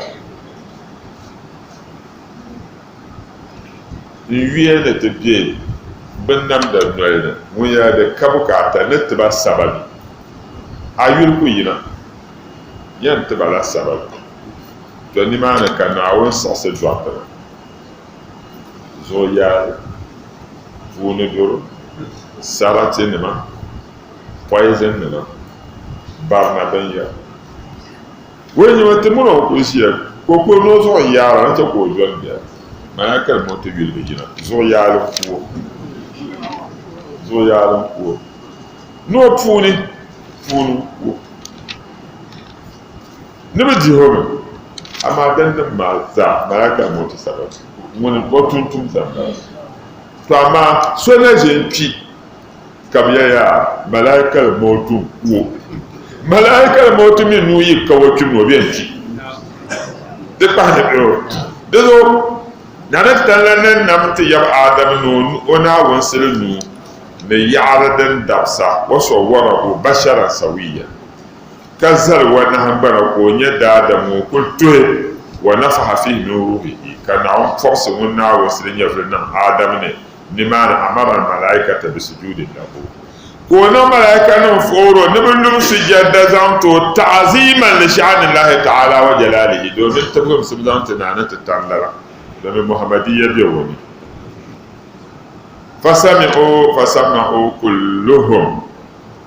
N yuya ni ti be binnamda noli ni, ŋun yɛla di ka bukaata ni ti ba sababi. A yuli ku yina, yɛn ti ba la sababi. To nimaani ka Naawuni siɣisi dɔriti na, zuɣuyaali, puuni doro, saratinima, poison nima, barina binyɛra. O yi nyɛ ti mini o kuli ʒiya ka o kuli ni o zuɣu yaara ni chɛ ka o doli biɛla mana ka di mo ti yuli bi yina zuɣu yaali n-ku o zuɣu yaali n-ku o ni o puuni puuni n-ku o ni bi dihi o mi amaa din nim maa zaa mana ka di mo ti sababi ŋuni o tumtumsa m-bala to amaa so na ʒe n-kpi Ka bɛ yɛli yaa, Malaikal mautu n-ku o. Malaikal mautu mi nuu yi ka o kpim ni o bɛ n-kpi. Di kpahi ni o. Di zuɣu, Nani tali ni nam ti yab Adam ni o Naawuni sili nuu ni yaɣiri din dabisa wa sawwarahu basharan sawiyya, ka zali wa nahingbana ka o nyɛ daadam ŋun kuli tuhi, wa nafaha fihi min ruhihi. Ka Naawuni pɔɣisi ŋun Naawuni sili nyɛvili niŋ Adam ni, nimaani amara al-malaikata bisujudi lahu. Ka o niŋ malaikanim fooro ni bɛ lum sujɛda zaŋ ti o ta'ziiman li sha'ani Llahi ta'ala wa jalalihi, domin tibigimsim zaŋ ti Naa ni ti tandara, domin Muhammadiyya be o ni. Fasami'u fasama'u kulluhum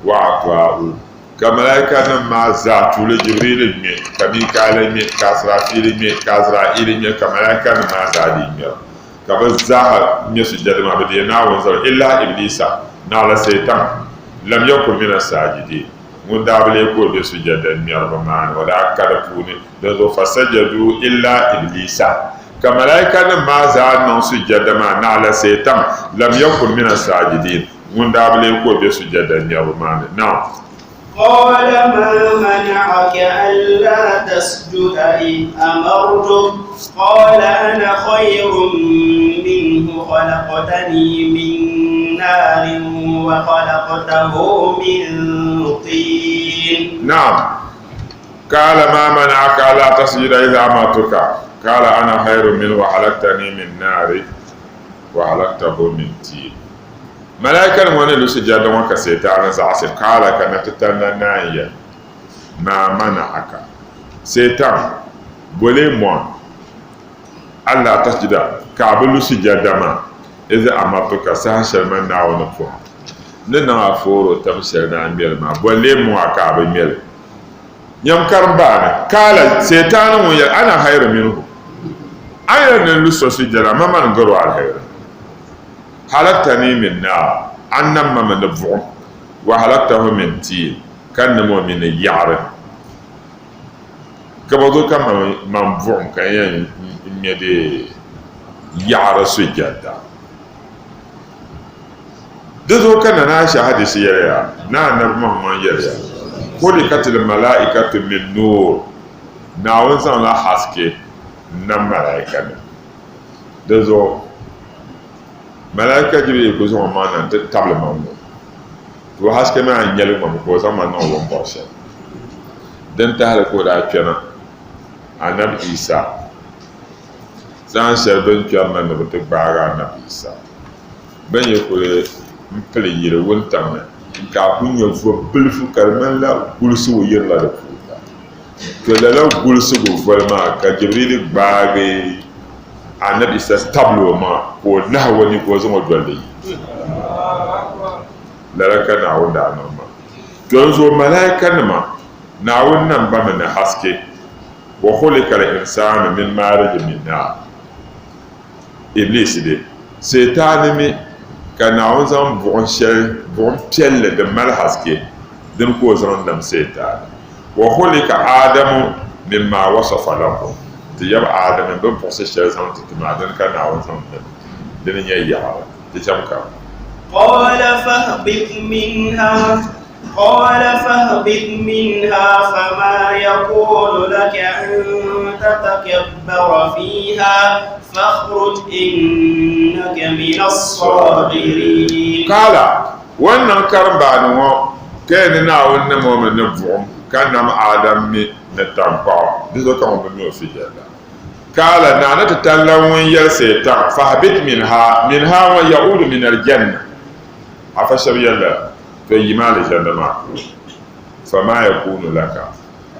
wa ata'u. Ka malaikanim maa zaa tuuli Jibriil ŋme, ka Mikail ŋme, ka Asrafil ŋme, ka Azrail ŋme, ka malaikanim maa zaa dii ŋmɛra. Ka bɛ zaaha ŋme sujɛda maa, bɛ deei Naawuni zaligu, illaa Ibliisa, naɣila Satan, lam yakun mina saajidin, ŋun daa bi leei ka o be sujɛda ŋmɛriba maa ni, o daa ka di puuni, dinzuɣu fasajaduu illaa Ibliisa, ka malaikanim maa zaa niŋ sujɛda maa, naɣila Satan, lam yakun mina saajidin. Ŋun daa bi leei ka o be sujada ŋmɛbu maa ni. Naam.
قال ما منعك ألا تسجد إذ أمرتك قال أنا خير منه خلقتني من نار وخلقته من طين
نعم قال ما منعك ألا تسجد إذا أمرتك قال أنا خير منه وخلقتني من نار وخلقته من طين Malaikanim ŋɔ ni lu sujɛda ŋɔ ka Seetaani zaɣisi kaala ka na ti tanda naan yɛli, Maa mana'aka, Seetan, boli mɔŋ allaa tasjuda, ka a bi lu sujɛda maa, idh amartuka, saha shɛli man Naawuni puhi ni niŋ a fooro tam shɛli ni a ŋmɛli maa, boli mɔŋ a ka a bi ŋmɛli. Nyam karimbaani, kaala, Seetaani ŋun yɛli, Ana khayru minhu, a yɛli ni n lu so sujɛda, ma man gari o aliheri. Halaktani min naar, a nam ma mi ni buɣim, wa halaktahu min tiin, ka nam o mi ni yaɣiri. Ka bɔ zuɣu ka man buɣim ka n yɛn ŋme di yaɣiri sujɛda? Di zuɣu ka Nana Aisha hadisi yɛliya, Ni Anabi Muhammad yɛliya, Khuliqatil malaikatu min nuur, Naawuni zaŋla haske n-nam malaikanima. Di zuɣu Malaika Jibril ku zaŋ o maŋ na nti tabili ma ŋ-ŋɔ. To haske maa n-nyɛli ŋɔ mi ka o zaŋ ma niŋ o ni bɔri shɛli. Din tahili ka o daa kpɛna Anabi Isa zaan shɛli bɛ ni kpɛri na ni bɛ ti gbaagi Anabi Isa. Bɛ ni yi kuli m-pili yili wuntaŋ ni ka a kuli nya vo bilifu ka di ŋmanila gulisigu yirila di puuni la. To lala gulisigu voli maa ka Jibril gbaagi Anabi Isa tabili o maŋa ka o lahi o ni ka o zaŋ o doli di yi. Lala ka Naawuni daa niŋ maa. To n zuɣu malaikanima, Naawuni nam ba mi ni haske, wa khulikal insaanu min maarijin min naar. Iblis de, Seetaani mi ka Naawuni zaŋ buɣim shɛli, buɣim piɛlli din mali haske, dini ka o zaŋ nam Seetaani. Wa khuliqa Aadamu mimma wasafa lakum, ti yab Aadam bɛ ni buɣisi shɛli zaŋ ti ti maa, dini ka Naawuni zaŋ nam, dini n-nyɛ yaɣiri. Di cham ka.
قال فاهبط منها قال فاهبط منها فما يكون لك أن تتكبر فيها فاخرج إنك من الصاغرين
قال wannan karimbaani ŋɔ ka yɛn ni Naawuni nam o mi ni buɣim ka nam Adam mi ni taŋkpaɣu, di zuɣu ka ŋun bi mi o sujɛda. Kaala, Naa ni ti talla ŋun yɛli Satan, Fahbit minha, minha ŋɔ ya'udu min aljanna. Afa shɛba yɛli lala, to yim alizanda maa puuni. Fama yakunu laka,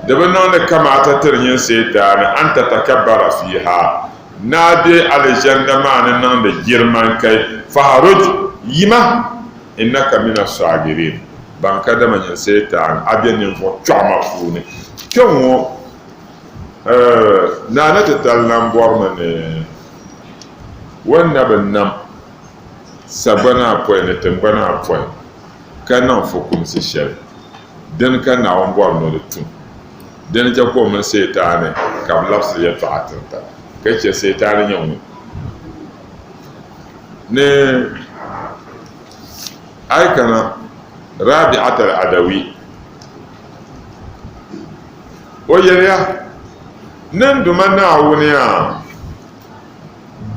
di bi niŋdi kamaata tiri nyin Sitaani an tatakabbara fiiha, ni a be alizanda maa ni niŋdi girman kai, fahruj, yima, innaka mina saagirin, ban ka dama nyin Sitaani a be ninvuɣ kpiɔɣima puuni. Kpɛŋŋo, Naa ni ti tali lan bɔrimi ni o ni na bi nam sagbana apɔin ni tiŋgbana apɔin ka niŋ fukumsi shɛli dini ka Naawuni bɔri ni o di tum. Dini chɛ ka o mini Sitaani ka bɛ labisiri yɛtɔɣa tiri taba, ka chɛ Sitaani nyɛ ŋun ni a yi kana Rabi'at al-Adawi. O yɛliya, Ni n Duuma Naawuni a,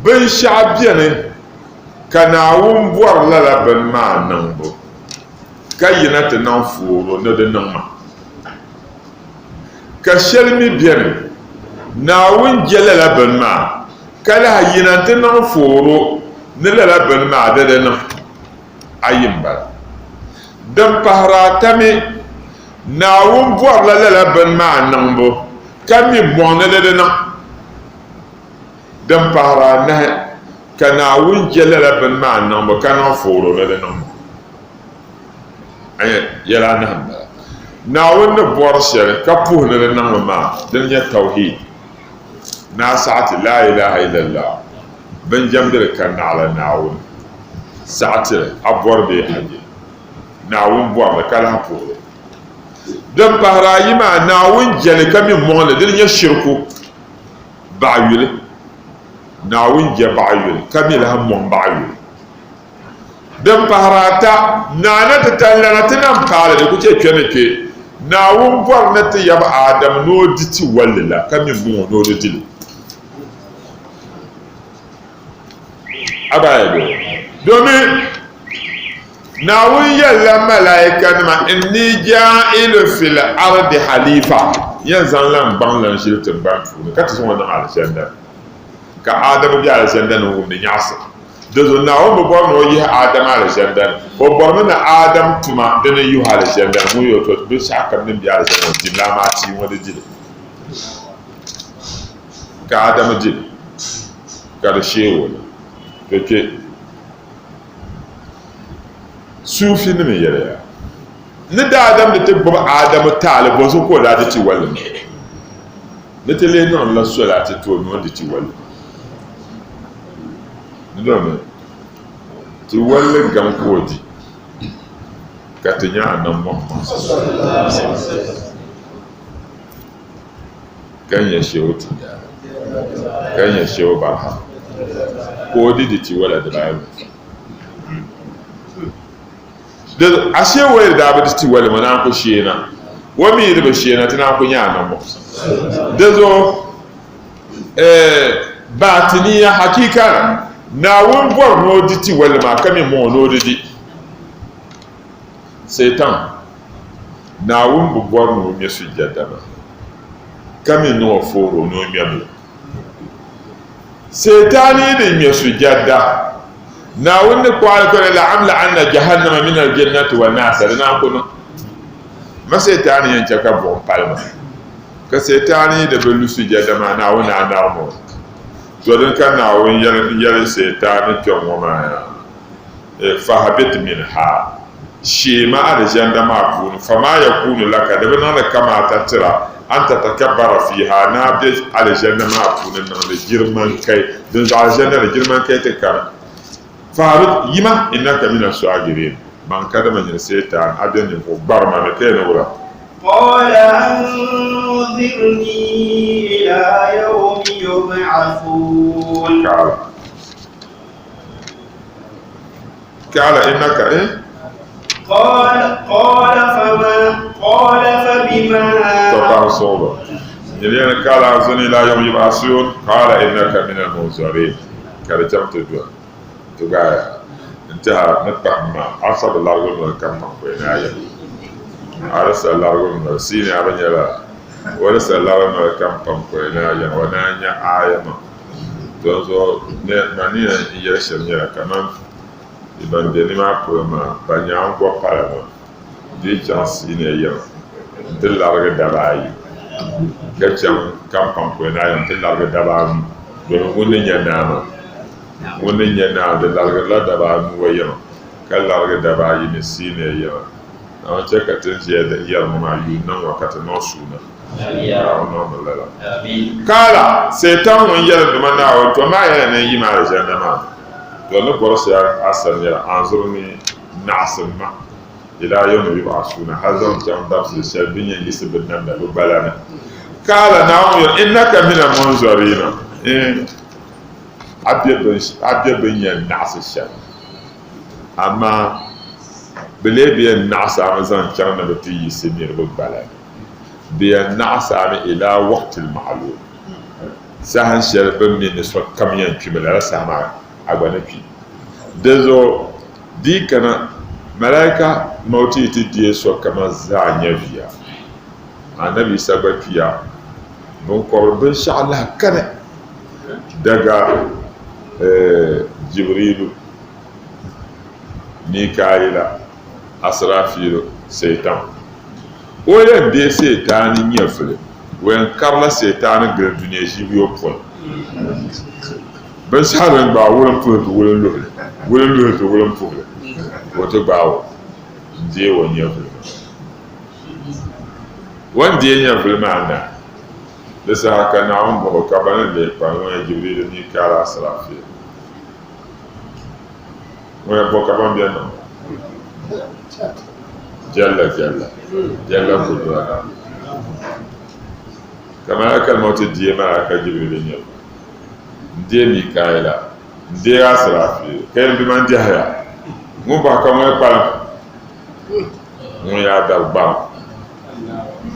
binshɛɣu beni ka Naawuni bɔri lala bini maa niŋbu, ka yina ti niŋ fooro ni di niŋ ma. Ka shɛli mi beni, Naawuni je lala bini maa. Ka lahi yina nti niŋ fooro ni lala bini maa di di niŋ. Ayi m-bala. Din pahiri ata mi, Naawuni bɔrila lala bini maa niŋbu ka mi mɔŋ ni di di niŋ. Din pahiri anahi, ka Naawuni je lala bini maa niŋbu ka niŋ fooro ni di niŋbu. Yɛla anahi m-bala. Naawuni ni bɔri shɛli ka puhi ni di niŋmi maa, dini n-nyɛ tawhiid. Ni a saɣi ti laa ilaha illallah, binjɛmdili ka naɣila Naawuni. Saɣi ti li, a bɔri bee a je. Naawuni bɔri li ka lahi puhi li. Din pahiri ayi maa, Naawuni je li ka mi mɔŋ li, dini n-nyɛ shirku, baɣiyuli. Naawuni je baɣiyuli ka mi lahi mɔŋ baɣiyuli. Din pahiri ata, Naa na ti talilana ti na m-paali di ku chɛ kpe ni kpe. Naawuni bɔri ni ti yab Adam ni o di ti walli la, ka mi m-bɔŋɔ ni o di di li. A bahi bɛ? Domin Naawuni yɛlila malaikanima, Inni jaa'ilu fil ardi halifa, n yɛn zaŋla n gbaŋ lan ʒili tiŋgbani puuni ka ti zaŋ o niŋ alizanda ni, ka Adam be alizanda ni n-wumdi nyaɣisim. Di zuɣu Naawuni bi bɔri ni o yihi Adam alizanda ni. O bɔrimi ni Adam tuma dini yihi o alizanda ni. Ŋun yɛli to binshɛɣu kam din be alizanda ni dimli amaa tia ŋɔ di di li. Ka Adam di li ka di sheeg o na. To kpe Suufinima yɛliya ni daadam di ti gbubi Adam taali bɔzuɣu ka o daa di ti walli maa. Ni ti lee niŋdila soli a ti ti o ni o ni di ti walli maa. Domi ti walli gaŋ ka o di, ka ti nya Annabi Muhammad ka nya Shehu Tijani, ka nya Shehu Barham, ka o di di ti wala dibaayi. A sheei o yi daa bi di ti wali ŋɔ naan ku sheena, o mi yi di bi sheena ti naan ku nya a nambo. Di zuɣu baatiniya hakika Naawuni bɔri ni o di ti wali maa ka mi mɔŋ ni o di di. Satan, Naawuni bi bɔri ni o ŋme sujjada maa ka mi niŋ o fooro ni o ŋmɛm li. Seetaani yi di ŋme sujada, Naawuni ni kɔɣili ka ni la'amla'anna jahannama min al-jinnati wa naasa, di naan ku niŋ. Ma Seetaani yɛn chɛ ka buɣim pali ma. Ka Seetaani yi di bi lu sujada maa, Naawuni naan naɣim o. To dini ka Naawuni yɛli Seetaani kpɛm ŋɔ maa yaa, Fahabit minha, sheema alizanda maa puuni, fama yakunu laka, di bi niŋdi kamaata tira, an tatakabbara fiiha, ni a be alizanda maa puuni niŋdi girmankai, dinzuɣu alizanda ni girmankai ti kani. Fahabit, yima, innaka mina saagirin, man kadama nyini Seetaan, a be ninvuɣ gbarima ni, ka yɛn ni wula?
Qala anzirni ila yawmi yub'athun.
Kala. Kala innaka eh?
قال قال فما قال فبما
تطهر صوبة يعني قال أنزلني إلى يوم يبعثون قال إنك من المنظرين قال كم تدوى تقايا انتهى نتبع ما عصب الله من كم من آية أرسل الله من سيني أبني لا ورسل الله من كم كم آية ونانيا آية ما Don zuɣu mani ni yɛli shɛm nyɛla kaman ban be nimaa polo maa ban nyaaŋ gɔbu pala maa dii chaŋ Sinia yiŋa nti larigi daba ayi ka chaŋ Kampaŋ Naayɔŋ nti larigi daba anu domin ŋun ni nya naa maa ŋun ni nya naa di larigirila daba anu o yiŋa ka larigi daba ayi mi Sinia yiŋa. Naawuni chɛ ka ti ni ʒiya yɛri ŋɔ maa yuun niŋ ŋɔ ka ti niŋ suuna. Naawuni niŋmi lala. Kaala, Setan ŋun yɛli Duuma Naawuni, To maa yɛla ni n yi ma alizanda maa ni. To ni bɔri shɛli a sani nyɛla, anzurni, naɣisim ma, ilaa yawmi yub'asuuna, hal zaŋ chaŋ dabisili shɛli bɛ ni yɛn yiɣisi bɛ namda bɛ gbala ni. Kaala, Naawuni yɛli, Innaka mina munzariina, Iin, a be bɛ ni yɛn naɣisi shɛba. Amaa bɛ lee bi yɛn naɣisi a mi zaŋ chaŋ ni bɛ ti yiɣisi niriba gbala ni. Bɛ yɛn naɣisi a mi ilaa waqtil ma'luum, saha shɛli bɛ ni mi ni sokam yɛn kpimi lala saha maa a gba ni kpi. Dinzuɣu di yi kana malaika mauti yi ti deei sokama zaa nyɛviya, Anabi Yisa gba kpiya, biŋkɔbiri binshɛɣu lahi kani. Daga Jibriilu, Mikaayila, Asiraafiilu, Seetan. O yɛn deei Seetaani nyɛvili, o yɛn karila Seetaani gili dunia ʒiibuyopɔin. Binshɛɣu din gbaai wulimpuhili ti wulinluhili, wulinluhili ti wulimpuhili, ka o ti gbaai o n-deei o nyɛvili maa. O ni deei nyɛvili maa na, di saha ka Naawuni bɔh o, Ka bani n-leei kpalim ŋɔ nyɛ Jibriilu, Mikaal, Asirafil? Ŋɔ ya bɔ ka ban bɛn niŋ? Jalla jalla, jalla kudura. Ka Malakal Mauti deei Malaika Jibriilu nyɛvili, n-deei Mikaila, n-deei Asirafil, ka yɛn bi man diɛhaya. Ŋun bɔhi ka ŋɔ ya kpalim? Ŋun yaa dabi gbaŋ,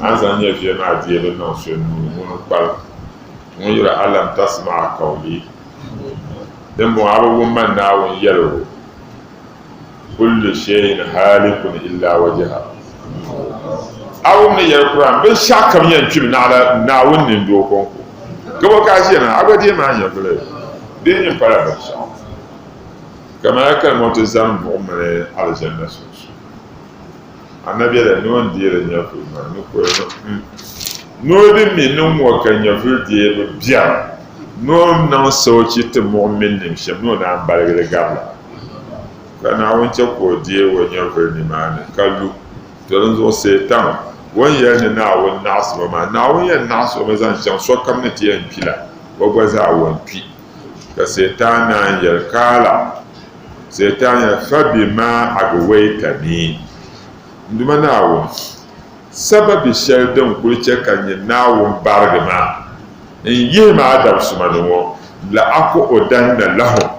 a ni zaŋ nyɛviya maa deebu niŋ so nuu ni, ŋuni n-kpalim. Ŋun yɛl o, Alam tasma'a qawli? Dimbɔŋɔ a bi wum man Naawuni yɛl o, Kullu shay'in halikun illa wajha. A wum ni yɛli Kur'an, binshɛɣukam yɛn kpimi naɣila Naawuni nindoo kɔŋko. Ka bɔ ka a ʒiya maa? A gba deemi a nyɛvili bee nyin pala binshɛɣu. Ka Malakal Mɔti zani buɣim mini Alizanda sunsuuni. Anabi yɛliya ni o ni deeri nyɛvili maa ni ka o yɛli ni, Ni o di mi ni ŋ-ŋɔ ka nyɛvili deebu biɛri, ni o ni niŋ soochi ti muɣiminim shɛm ni o naan baligi li gari la. Ka Naawuni chɛ ka o deeg o nyɛvili nimaani ka lu. To dinzuɣu Setan, o ni yɛli ni Naawuni naɣisi o maa, Naawuni yɛn naɣisi o mi zaŋ chaŋ sokam ni ti yɛn kpi la, o gba zaa o ni kpi. Ka Setan naan yɛli, Kaala, Setan yɛli, Fabima agwaytani, N Duuma Naawuni, sababi shɛli din kuli chɛ ka nyini Naawuni barigi ma n-yihi ma a dabisuma ni ŋɔ, la'aku'udanna lahum,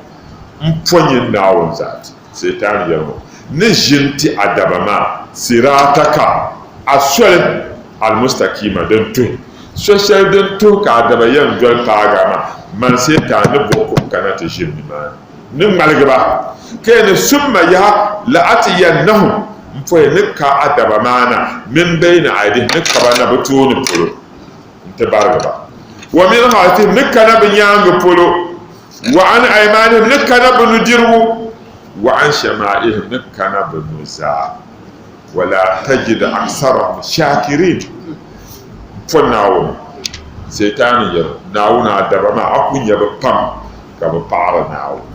m po nyini Naawuni zaati. Setan yɛli ŋɔ, Ni ʒi n-ti a daba maa, siraataka, a soli, almustaqiima, din tuhi. So shɛli din tuhi ka a daba yɛn doli paagi a maa, mani Setan ni bo kum kana ti ʒini nimaani ni ŋmaligi ba, ka yɛn ni summa yaha la'atiyannahum, m-pɔi ni ka a daba maa na, min bayni aydihim, ni kaba na bɛ tooni polo n-ti barigi ba, wa min khalfihim, ni kana bɛ nyaaŋa polo, wa an aymanihim, ni kana bɛ nudirigu, wa an shama'ihim, ni kana bɛ nuzaa. Wala tajid aksarahum shakirin Po Naawuni, Seetaani yɛli, Naawuni a daba maa a ku nya bɛ pam ka bɛ paɣiri Naawuni.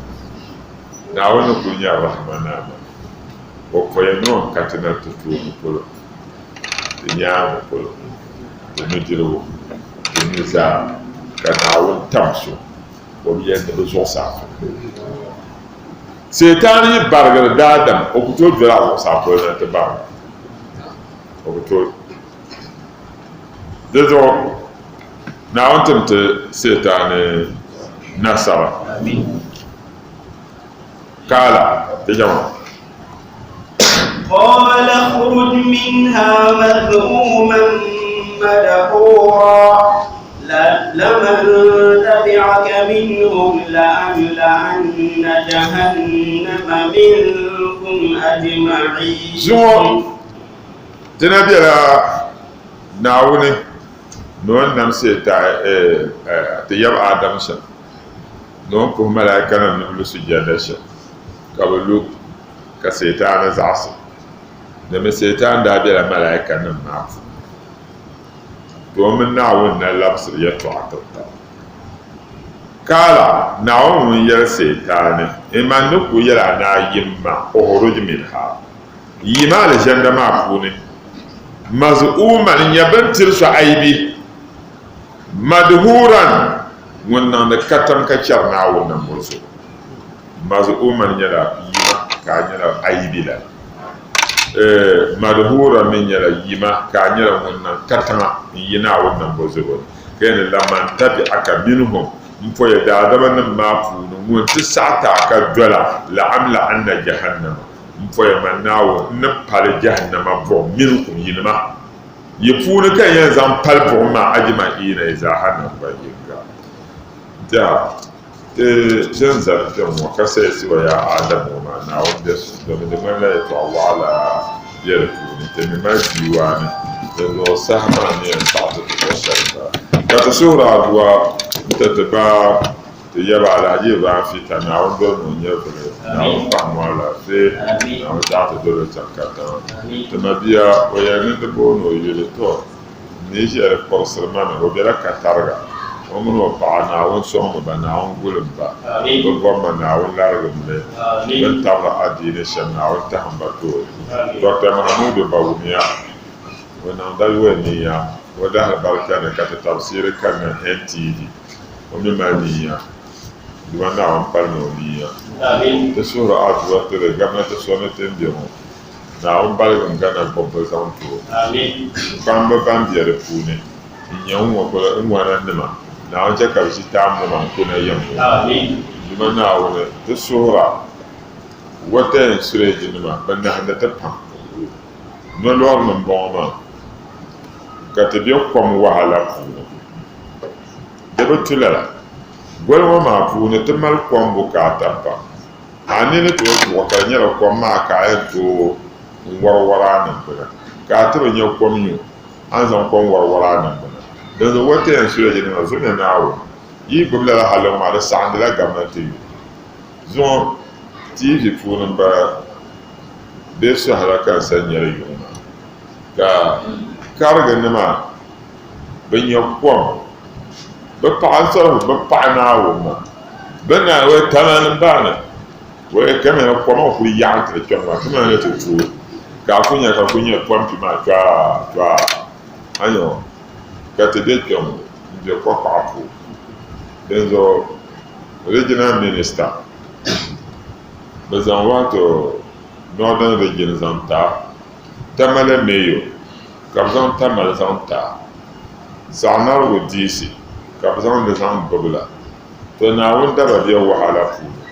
Naawuni ni kuli nya rahima naa maa, o poya ni o ni ka ti na ti tooni polo, ti nyaaŋa polo, ti nudirigu, ti nuzaa, ka Naawuni tam so, o bi yɛli ni bɛ zuɣusaa polo. Seetaani yi barigiri daadam, o ku tooi doli a zuɣusaa polo na nti barig o. O ku tooi. Di zuɣu Naawuni tim ti Seetaani nasara. Kaala, ti jama.
قال اخرج منها مذءوما مدحورا لمن تبعك منهم لأملأن جهنم منكم أجمعين
Zuŋɔ ti na bela Naawuni ni o ni nam ti yab Adam shɛm, ni o ni puhi malaikanim ni bɛ lu sujɛda shɛm, ka bɛ lu ka Seetaani zaɣisi. Domin Seetaani daa bela malaikanim maa puuni. To o mini Naawuni na labisiri yɛtɔɣa tiri taba. Kaala, Naawuni ŋun yɛli Seetaani, Iman ni kul yɛli a ni a yim ma, Ukhruj minha, yim alizanda maa puuni, maz'uuman, n-nyɛ bɛ ni tiri so aibi, madhuuran, ŋun niŋdi katiŋ ka chɛri Naawuni nambɔzɔbo. Maz'uuman nyɛla yima ka a nyɛla aibi la. Madhuura mi nyɛla yima ka a nyɛla ŋun niŋ katiŋa n-yi Naawuni nambɔzɔbo ni, ka yɛli ni, Laman tabi'aka minhum, m-poya daadamanim maa puuni ŋun ti saɣi ti a ka dola, la'amla'anna jahannama, m-poya man Naawuni, n ni pali jahannama buɣim minkum, yinima, yi puuni ka n yɛn zaŋ pali buɣim maa ajma'iina yi zaaha naŋgban yinga. N-tɛha. Ti ʒe n-zani kpe ŋ-ŋɔ ka sayisi wa yaa Adam ŋɔ maa, Naawuni be so, domin di ŋmanila yɛtɔɣ waɣila be di puuni. Ti mi mali diiwaani, dinzuɣu saha maa ni yɛn saɣi ti ti luɣ shɛli m-bala. Ka ti suhiri a dua n-ti ti ba. Ti yaba Alhaji Ibrahim Fita, Naawuni dolimi o nyɛvili, Naawuni kpahim o alaafee, Naawuni zaɣi ti doli o chaŋ katiŋa. Ti mabia, o yɛli ni di booni o yuli, tɔ! N ni ʒiya di kpuɣisiri ma mi, o bela katariga, o mini o paɣa, Naawuni sɔŋmi ba, Naawuni gulim ba, bɛ bɔri ma, Naawuni larigim li, bɛ ni tabiri adiini shɛm, Naawuni tahim ba tooni. Doctor Mahamudu Bawumia, o niŋ dayuwa niya, o dahalibarika ni ka ti tabisiiri kanna NTV. O mi mali niya, dama Naawuni palimi o niya. Ti suhiri adua tiri gomnati so ni ti ni be ŋɔ. Naawuni baligim Ghana gbubbu zaŋ ti o. Kpamba ban be di puuni n-nyɛ n ŋɔ nima, Naawuni chɛ ka bɛ ʒi taammo maa n-kuna yiŋ ŋɔ. Dama Naawuni ti suhira water and sewage nima bɛ nahindi ti pam. Nolɔrinim m-bɔŋɔ maa ka ti be kom wahala puuni. Di bi tu lala. Goli ŋɔ maa puuni ti mali kom bukaata pam. A nini tooi tuɣi ka di nyɛla kom maa ka a yɛn tooi n-wariwari a niŋgbuna, ka a ti bi nya kom nyu, a ni zaŋ kom wariwari a niŋgbuna. Dinzuɣu water and sewage nima zuɣuya Naawuni yi gbubi lala halli ŋɔ maa di saɣindila gomnanti yuli. Zuŋɔ TV puuni m-bala bee sɔhila ka n sa nyɛli yuŋ maa ka kariginima bɛ nya kom bɛ paɣa n-sɔri bɛ paɣa Naawuni maa bɛ na wai tamali m-baani wai kamina kom n-kuli yaɣi n-tiri kpɛŋ maa kamina ni ti tooi ka a kuli nya ka kuli nya pɔmpi maa chɔa chɔa a nya ŋɔ ka ti be kpɛŋ ŋɔ m-be kɔkpaɣu puuni dinzuɣu regional minister bɛ zaŋ wato northern region zaŋ ti a Tamale mayor ka bɛ zaŋ Tamale zaŋ ti a Zaɣinarigu diisi ka bɛ zaŋ li zaŋ gbubi la. To Naawuni daba be wahala puuni.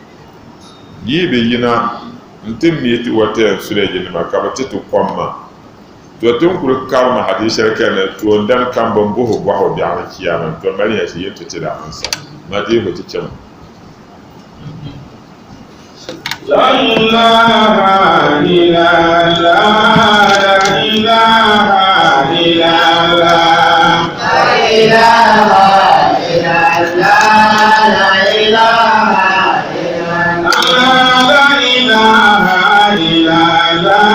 Yi bi yina nti meeti water and nima ka bɛ ti ti kom maa, to ti ni kuli karimi hadiisi shɛli ka ni toondani kam bɛ ni bɔhi o bɔhigu biɛɣuni chiyaama ni, to mali ya ʒi yi ni ti ti la ansa. Madiihu ti chami.
La ilaha illallah, la ilaha illallah. La ilaha illallah, la ilaha illallah. La ilaha illallah,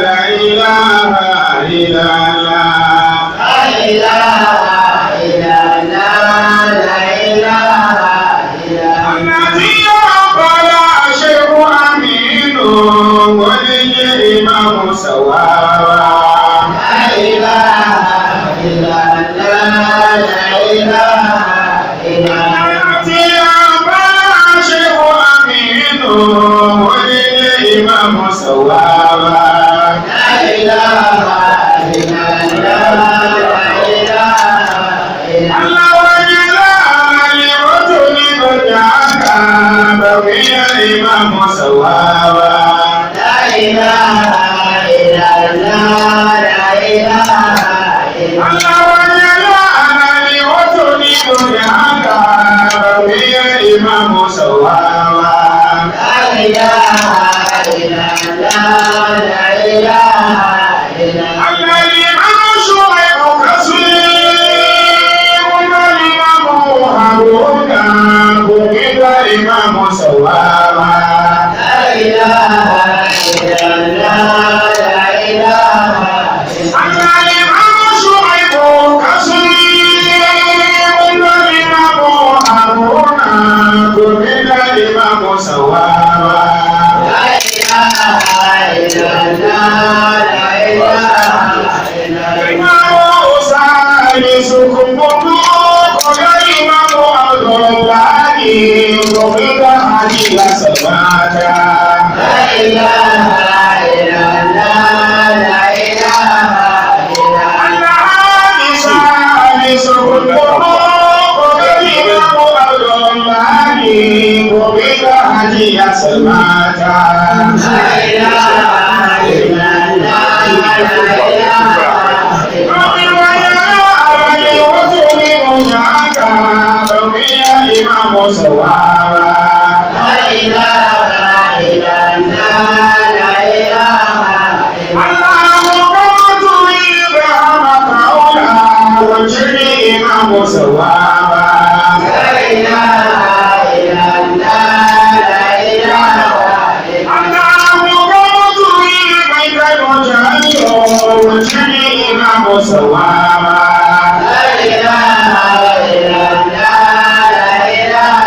la ilaha illallah. La ilaha illallah, la ilaha سواما
لا إله إلا الله لا إله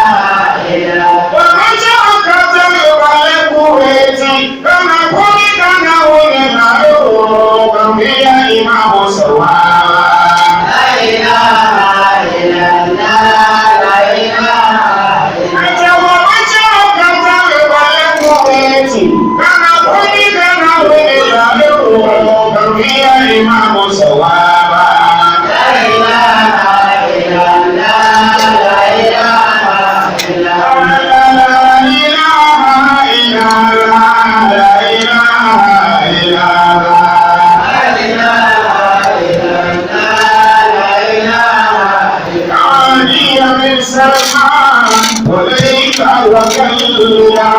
إلا الله
ومشاكة والكويت كما خلق نور معروف هي إمام سواما
لا إله إلا الله لا إله إلا
إمام سواما
لا إله إلا الله لا إله إلا الله
لا إله إلا الله لا إله إلا الله
لا إله إلا الله لا إله إلا
عالية من سلمان وليس وكلا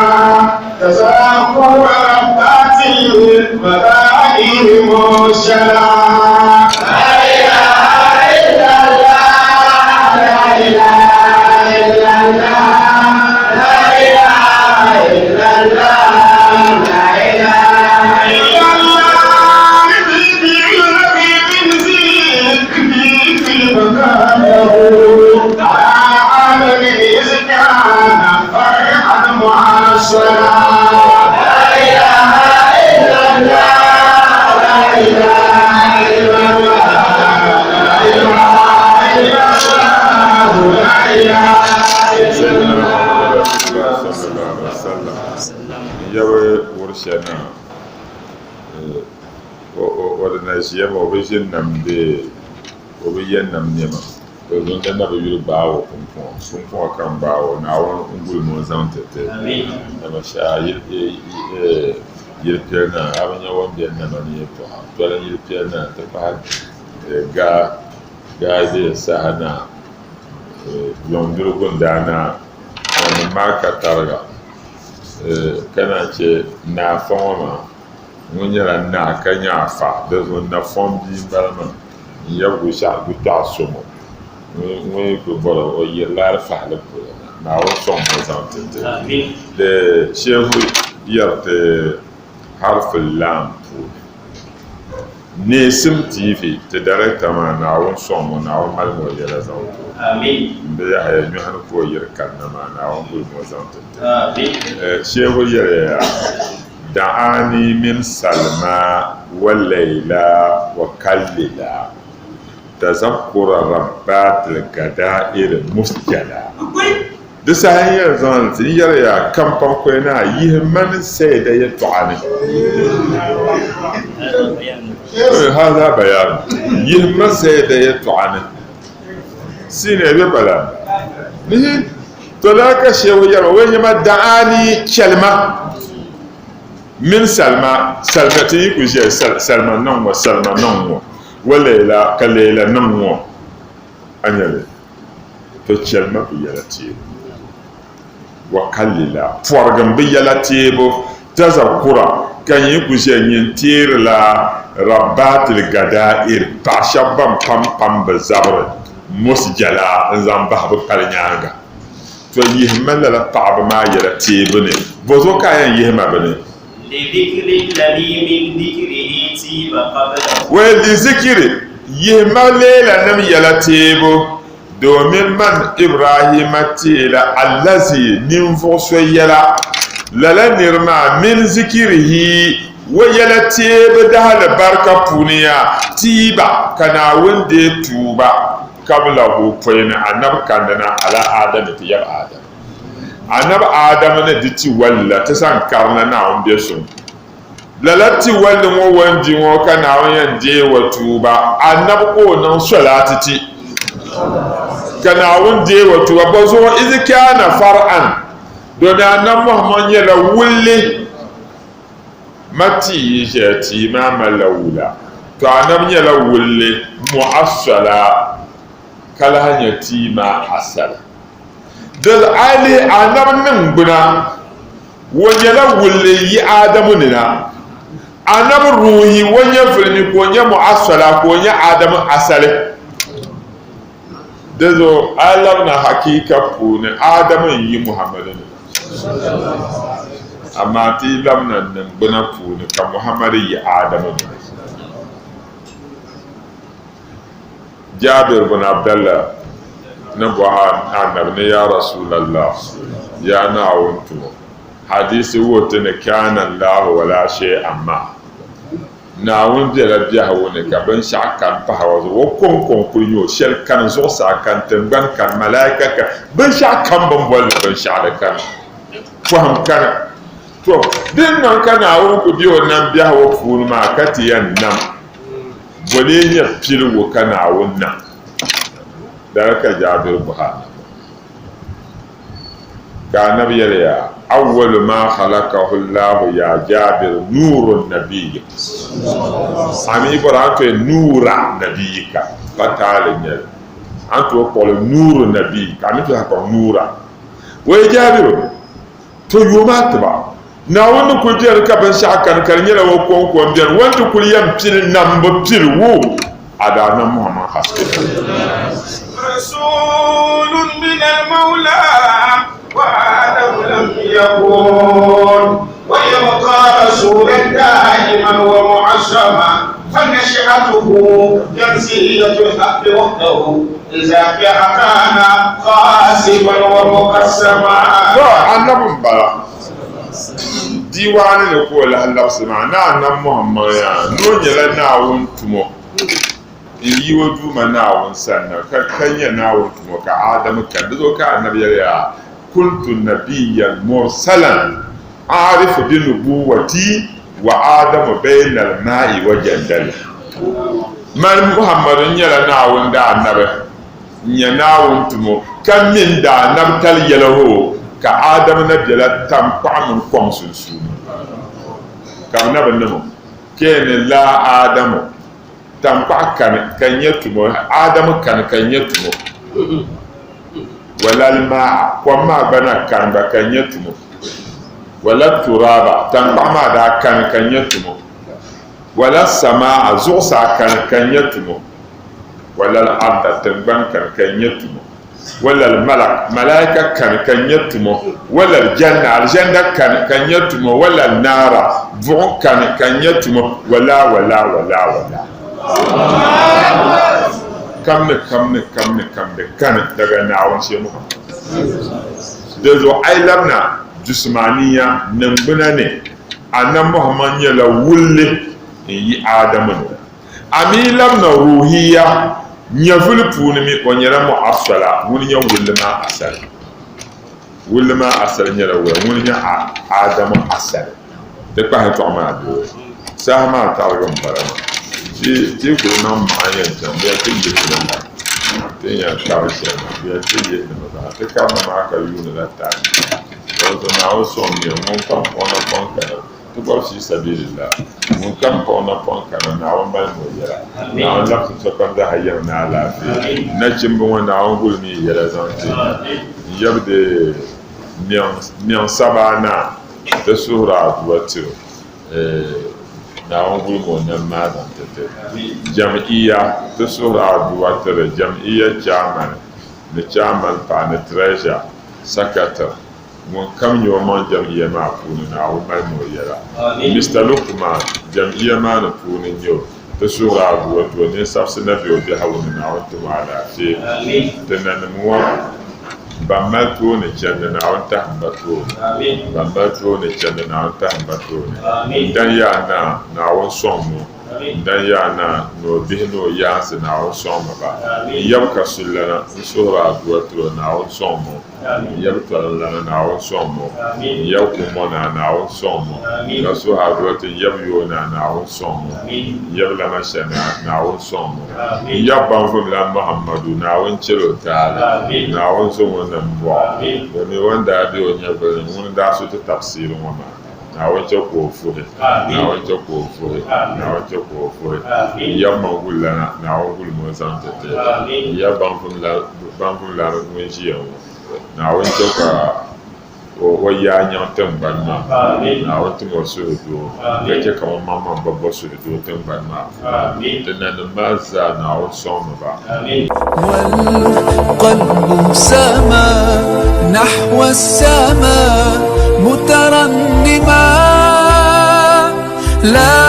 تزاقوا ربات المبادئ مرسلا
لا إله إلا الله لا إله إلا الله لا إله إلا الله لا إله
إلا الله الذي من زينته في مكانه على عالم إذ كان فرحا معاصرا
لا إله إلا الله لا إله إلا الله
لا إله إلا الله لا إله إلا
Sayyidina
الله
Muhammad Rasulullah sallallahu alaihi wasallam. Yawɛ wuhi shɛli na o di na ʒiya maa o bi ʒini nam bee o bi yɛn nam nɛma to zuŋ ti na bi yuli gbaai o pumpɔŋɔ pumpɔŋɔ ka n gbaai o Naawuni n-guli ma o zaŋ ti ti nama shɛha yili piɛli na a bi nya o ni beni nama ni yɛltɔɣa toli yili piɛli na nti pahi gaa gaa bee saha na yuŋdurigu n-daa na ŋanim maa ka tariga ka naan che naa fa ŋɔ maa ŋun nyɛla naa ka nyɛ afa di zuɣu nafɔŋ bia m-bala maa n-yab Gukpɛɣu so ŋɔ ŋun yi kuli bɔri o yirila alifahili polo na Naawuni sɔŋ ma o zaŋ ti ti di shehu yɛri ti harfi laam puuni Neesim TV ti director maa Naawuni sɔŋ o Naawuni mali ma o yɛla zaŋ ti o m bi Yahaya nyɔhi ni ka o yiri kanna maa Naawuni guli ma o zaŋ ti ti shehu yɛliya da'ani min salma wa layla wa kallila tazakkura rabbatil gada'ir musjala di saha n yɛn zaŋ li ti n yɛri ya kampaŋ kɔya naa yihi mani sayida yɛtɔɣa ni haza bayan yihi ma sayida yɛtɔɣa ni sine bɛ bala nihi to laa ka shehu yɛri o nyɛma da'ani chɛlima mini salima salima ti yi ku ʒiya salima niŋ ŋɔ salima niŋ ŋɔ wa leela ka leela niŋ ŋɔ a nyɛli to chɛlima bi yɛla teebu wa kallila pɔrigim bi yɛla teebu tazakura ka yi ku ʒiya nyin teerila rabbaatil gadaa'ir paɣa shɛba ban pam pam bi zabiri musjala n-zaŋ bahi bɛ pali nyaaŋa. To yihimi lala paɣaba maa yɛla teebu ni, bɔzuɣu ka a yɛn yihi ma bɛ ni? Wai lizikiri, yihima leelanim yɛla teebu, domin man Ibrahima teela allazi ninvuɣ so yɛla, lala nir maa min zikirihi o yɛla teebu dahali barika puuni yaa tiiba ka Naawuni deei tuuba. Qablahu pɔi ni Annabi kandina ala Adami ti yab Adam. Annabi Adam ni di ti walli la ti san karina Naawuni be suŋ. Lala ti walli ŋɔ o ni di ŋɔ ka Naawuni yɛn deei o tuuba, Annabi ka o niŋ solaati ti ka Naawuni deei o tuuba. Bɔzuɣu iz kaana far'an domi Annabi Muhammad nyɛla wulli. Ma tia yi ʒɛya, tia maa malila wula. To Annabi nyɛla wulli mu'assala ka lahi nyɛ tia maa asali. Di a yi lihi Annabi niŋgbuna, o nyɛla wulli yi Adamu ni na. Annabi ruuhi, o nyɛvuli ni ka o nyɛ mu'assala ka o nyɛ Adamu asali. Di zuɣu a yi labina hakiika puuni Adamu n-yi Muhammadu ni na. Amaa ti yi labina niŋgbuna puuni ka Muhammadu yi Adamu ni na. Jabir bin Abdallah ni bɔhi Annabi ni ya Rasulallah, ya Naawuni tumo, hadiisi wuhi ti ni kana Allahu wala shay'a ma'a, Naawuni bela biɛhigu ni ka binshɛɣu kani pahi o zuɣu, o kɔŋko n-kuli nyɛ o, shɛli kani, zuɣusaa kani, tiŋgbani kani, malaika kani, binshɛɣu kam bɛ ni boli li binshɛɣu di kani, pɔhim kani. To, din niŋ ka Naawuni ku be o nam biɛhigu puuni maa ka ti yɛn nam, bɔ lee nyɛ piligu ka Naawuni nam? Lala ka Jaabir bɔhi Anabi. Ka Anabi yɛli ya, Awwalu maa khalakahu Allahu ya Jaabir nuuru nabiyyik. A mi bɔri a ni tooi nuura nabiyyika pa taali n-nyɛ li. A ni tooi kpuɣi li nuuru nabiyyika, a mi tooi lahi kpuɣi nuura. Wei Jaabiru! To yoom a tiba. Naawuni ni kuli beni ka binshɛɣu kani ka di nyɛla o kɔŋko m-beni, o ni ti kuli yɛn pili nambu piligu a daa nam Muhammad haske.
رسول من المولى وآدم لم يكن ويبقى رسولا دائما ومعظما فنشأته جنسية الحق وحده إذا كان قاسما ومقسما
To annabi m-bala. Diiwaani ni ka o lahi labisi maa ni Annabi Muhammad yaa ni o nyɛla Naawuni tumo n-yi o Duuma Naawuni sani na ka nyɛ Naawuni tumo ka Adamu kani. Di zuɣu ka Annabi yɛli yaa, Kuntu nabiyyan mursalan aarifu bi nubuwati wa Adamu bayna al-maai wa jandali. Mani Muhammadu n-nyɛla Naawuni daannabi. N-nyɛ Naawuni tumo, ka mi n daanabitali yɛla hoo, ka Adamu na bela taŋkpaɣu mini kom sunsuuni, ka bɛ na bi niŋ o. Keen laa Adamu, taŋkpaɣu kani ka n-nyɛ tumo, Adamu kani ka n-nyɛ tumo. Wala al-ma'a, kom maa gba na kani gba ka n-nyɛ tumo. Wala turaba, taŋkpaɣu maa daa kani ka n-nyɛ tumo. Wala sama'a, zuɣusaa kani ka n-nyɛ tumo. Wala al-arda, tiŋgbani kani ka n-nyɛ tumo. Wala al-malak, malaika kani ka n-nyɛ tumo. Wala al-janna, alizanda kani ka n-nyɛ tumo. Wala al-naara, buɣim kani ka n-nyɛ tumo. Wala, wala, wala, wala. Kam ni kam ni kam ni kam di kani daga Naawuni shee Muhammad. Dinzuɣu a yi labina jismaniya niŋgbuna ni, Annabi Muhammad nyɛla wulli n-yi Adamu ni. A mi labina ruhiya nyɛvuli puuni mi o nyɛla mu'assala, ŋuni nyɛ wulli maa asali. Wulli maa asali nyɛla wula, ŋuni nyɛ Adamu asali. Di kpahi yɛtɔɣa maa bee? Saha maa tarigi m-bala maa. Ti ti kuli niŋ maɣa yɛn chaŋ bɛ ti yihi li mi ti ni yɛn kari shɛli maa bɛ ti yihi li mi bahi. Ti karimi maa ka yuuni la time. Dinzuɣu Naawuni sɔŋ mi ŋun kam kpuɣi napɔŋ kana. Ti bɔri fii sabilillah, ŋun kam kpuɣi napɔŋ kana, Naawuni mali mi o yɛla. Naawuni labisi sokam zaa yiŋ ni alaafee. Nachimba ŋɔ Naawuni guli mi yi yɛla zaŋ ti ya. N yab di miɛŋ sabaa naa ti suhiri adua tiri o. Naawuni guli mi o nam maa zaŋ ti ti. Jam'iyya ti suhiri adua tiri Jam'iyya chairman ni chairman paɣa ni treasurer, secretary. Ŋun kam nyɛ o maŋ jam'iyya maa puuni, Naawuni mali ni o yɛla. Mister Lukman, jam'iyya maa ni puuni n-nyɛ o. Ti suhiri a dua ti o ninsabisi na be o biɛhigu ni, Naawuni tim o alaafee. Ti nanim ŋɔ ban mali tooni chandi, Naawuni tahim ba tooni. Ban mali tooni chandi, Naawuni tahim ba tooni. N dan yaa naa, Naawuni sɔŋmi o. N dan yaa naa ni o bihi ni o yaansi, Naawuni sɔŋmi ba. N yab kasulilana, n suhiri a dua tiri o, Naawuni sɔŋmi o. N yab tɔlinlana, Naawuni sɔŋmi o. N yab Kumbɔnaa, Naawuni sɔŋmi o. Ka suhi adua ti n yab Yoonaa, Naawuni sɔŋmi o. N yab Lamashanaa, Naawuni sɔŋmi o. N yab Banvumlan Muhammadu, Naawuni chɛl o taali. Naawuni zaŋ o nam bɔɣu. Domin o ni daa be o nyɛvili ni, ŋuni n-daa su ti tafsiiri ŋɔ maa. Naawuni chɛ ka o fuhi. Naawuni chɛ ka o fuhi. Naawuni chɛ ka o fuhi. N yab Mangulilana, Naawuni gulimi o zaŋ ti ti. N yab Banvumlana ŋun ʒiya ŋɔ, Naawuni chɛ ka o yaa nyaŋ tiŋgbani maa. Naawuni tim o suhudoo, ka chɛ ka ŋun maŋmaŋ gba bo suhudoo tiŋgbani maa puuni. Ti nanim maa zaa, Naawuni sɔŋmi ba.
والقلب سما نحو السماء مترنما لا.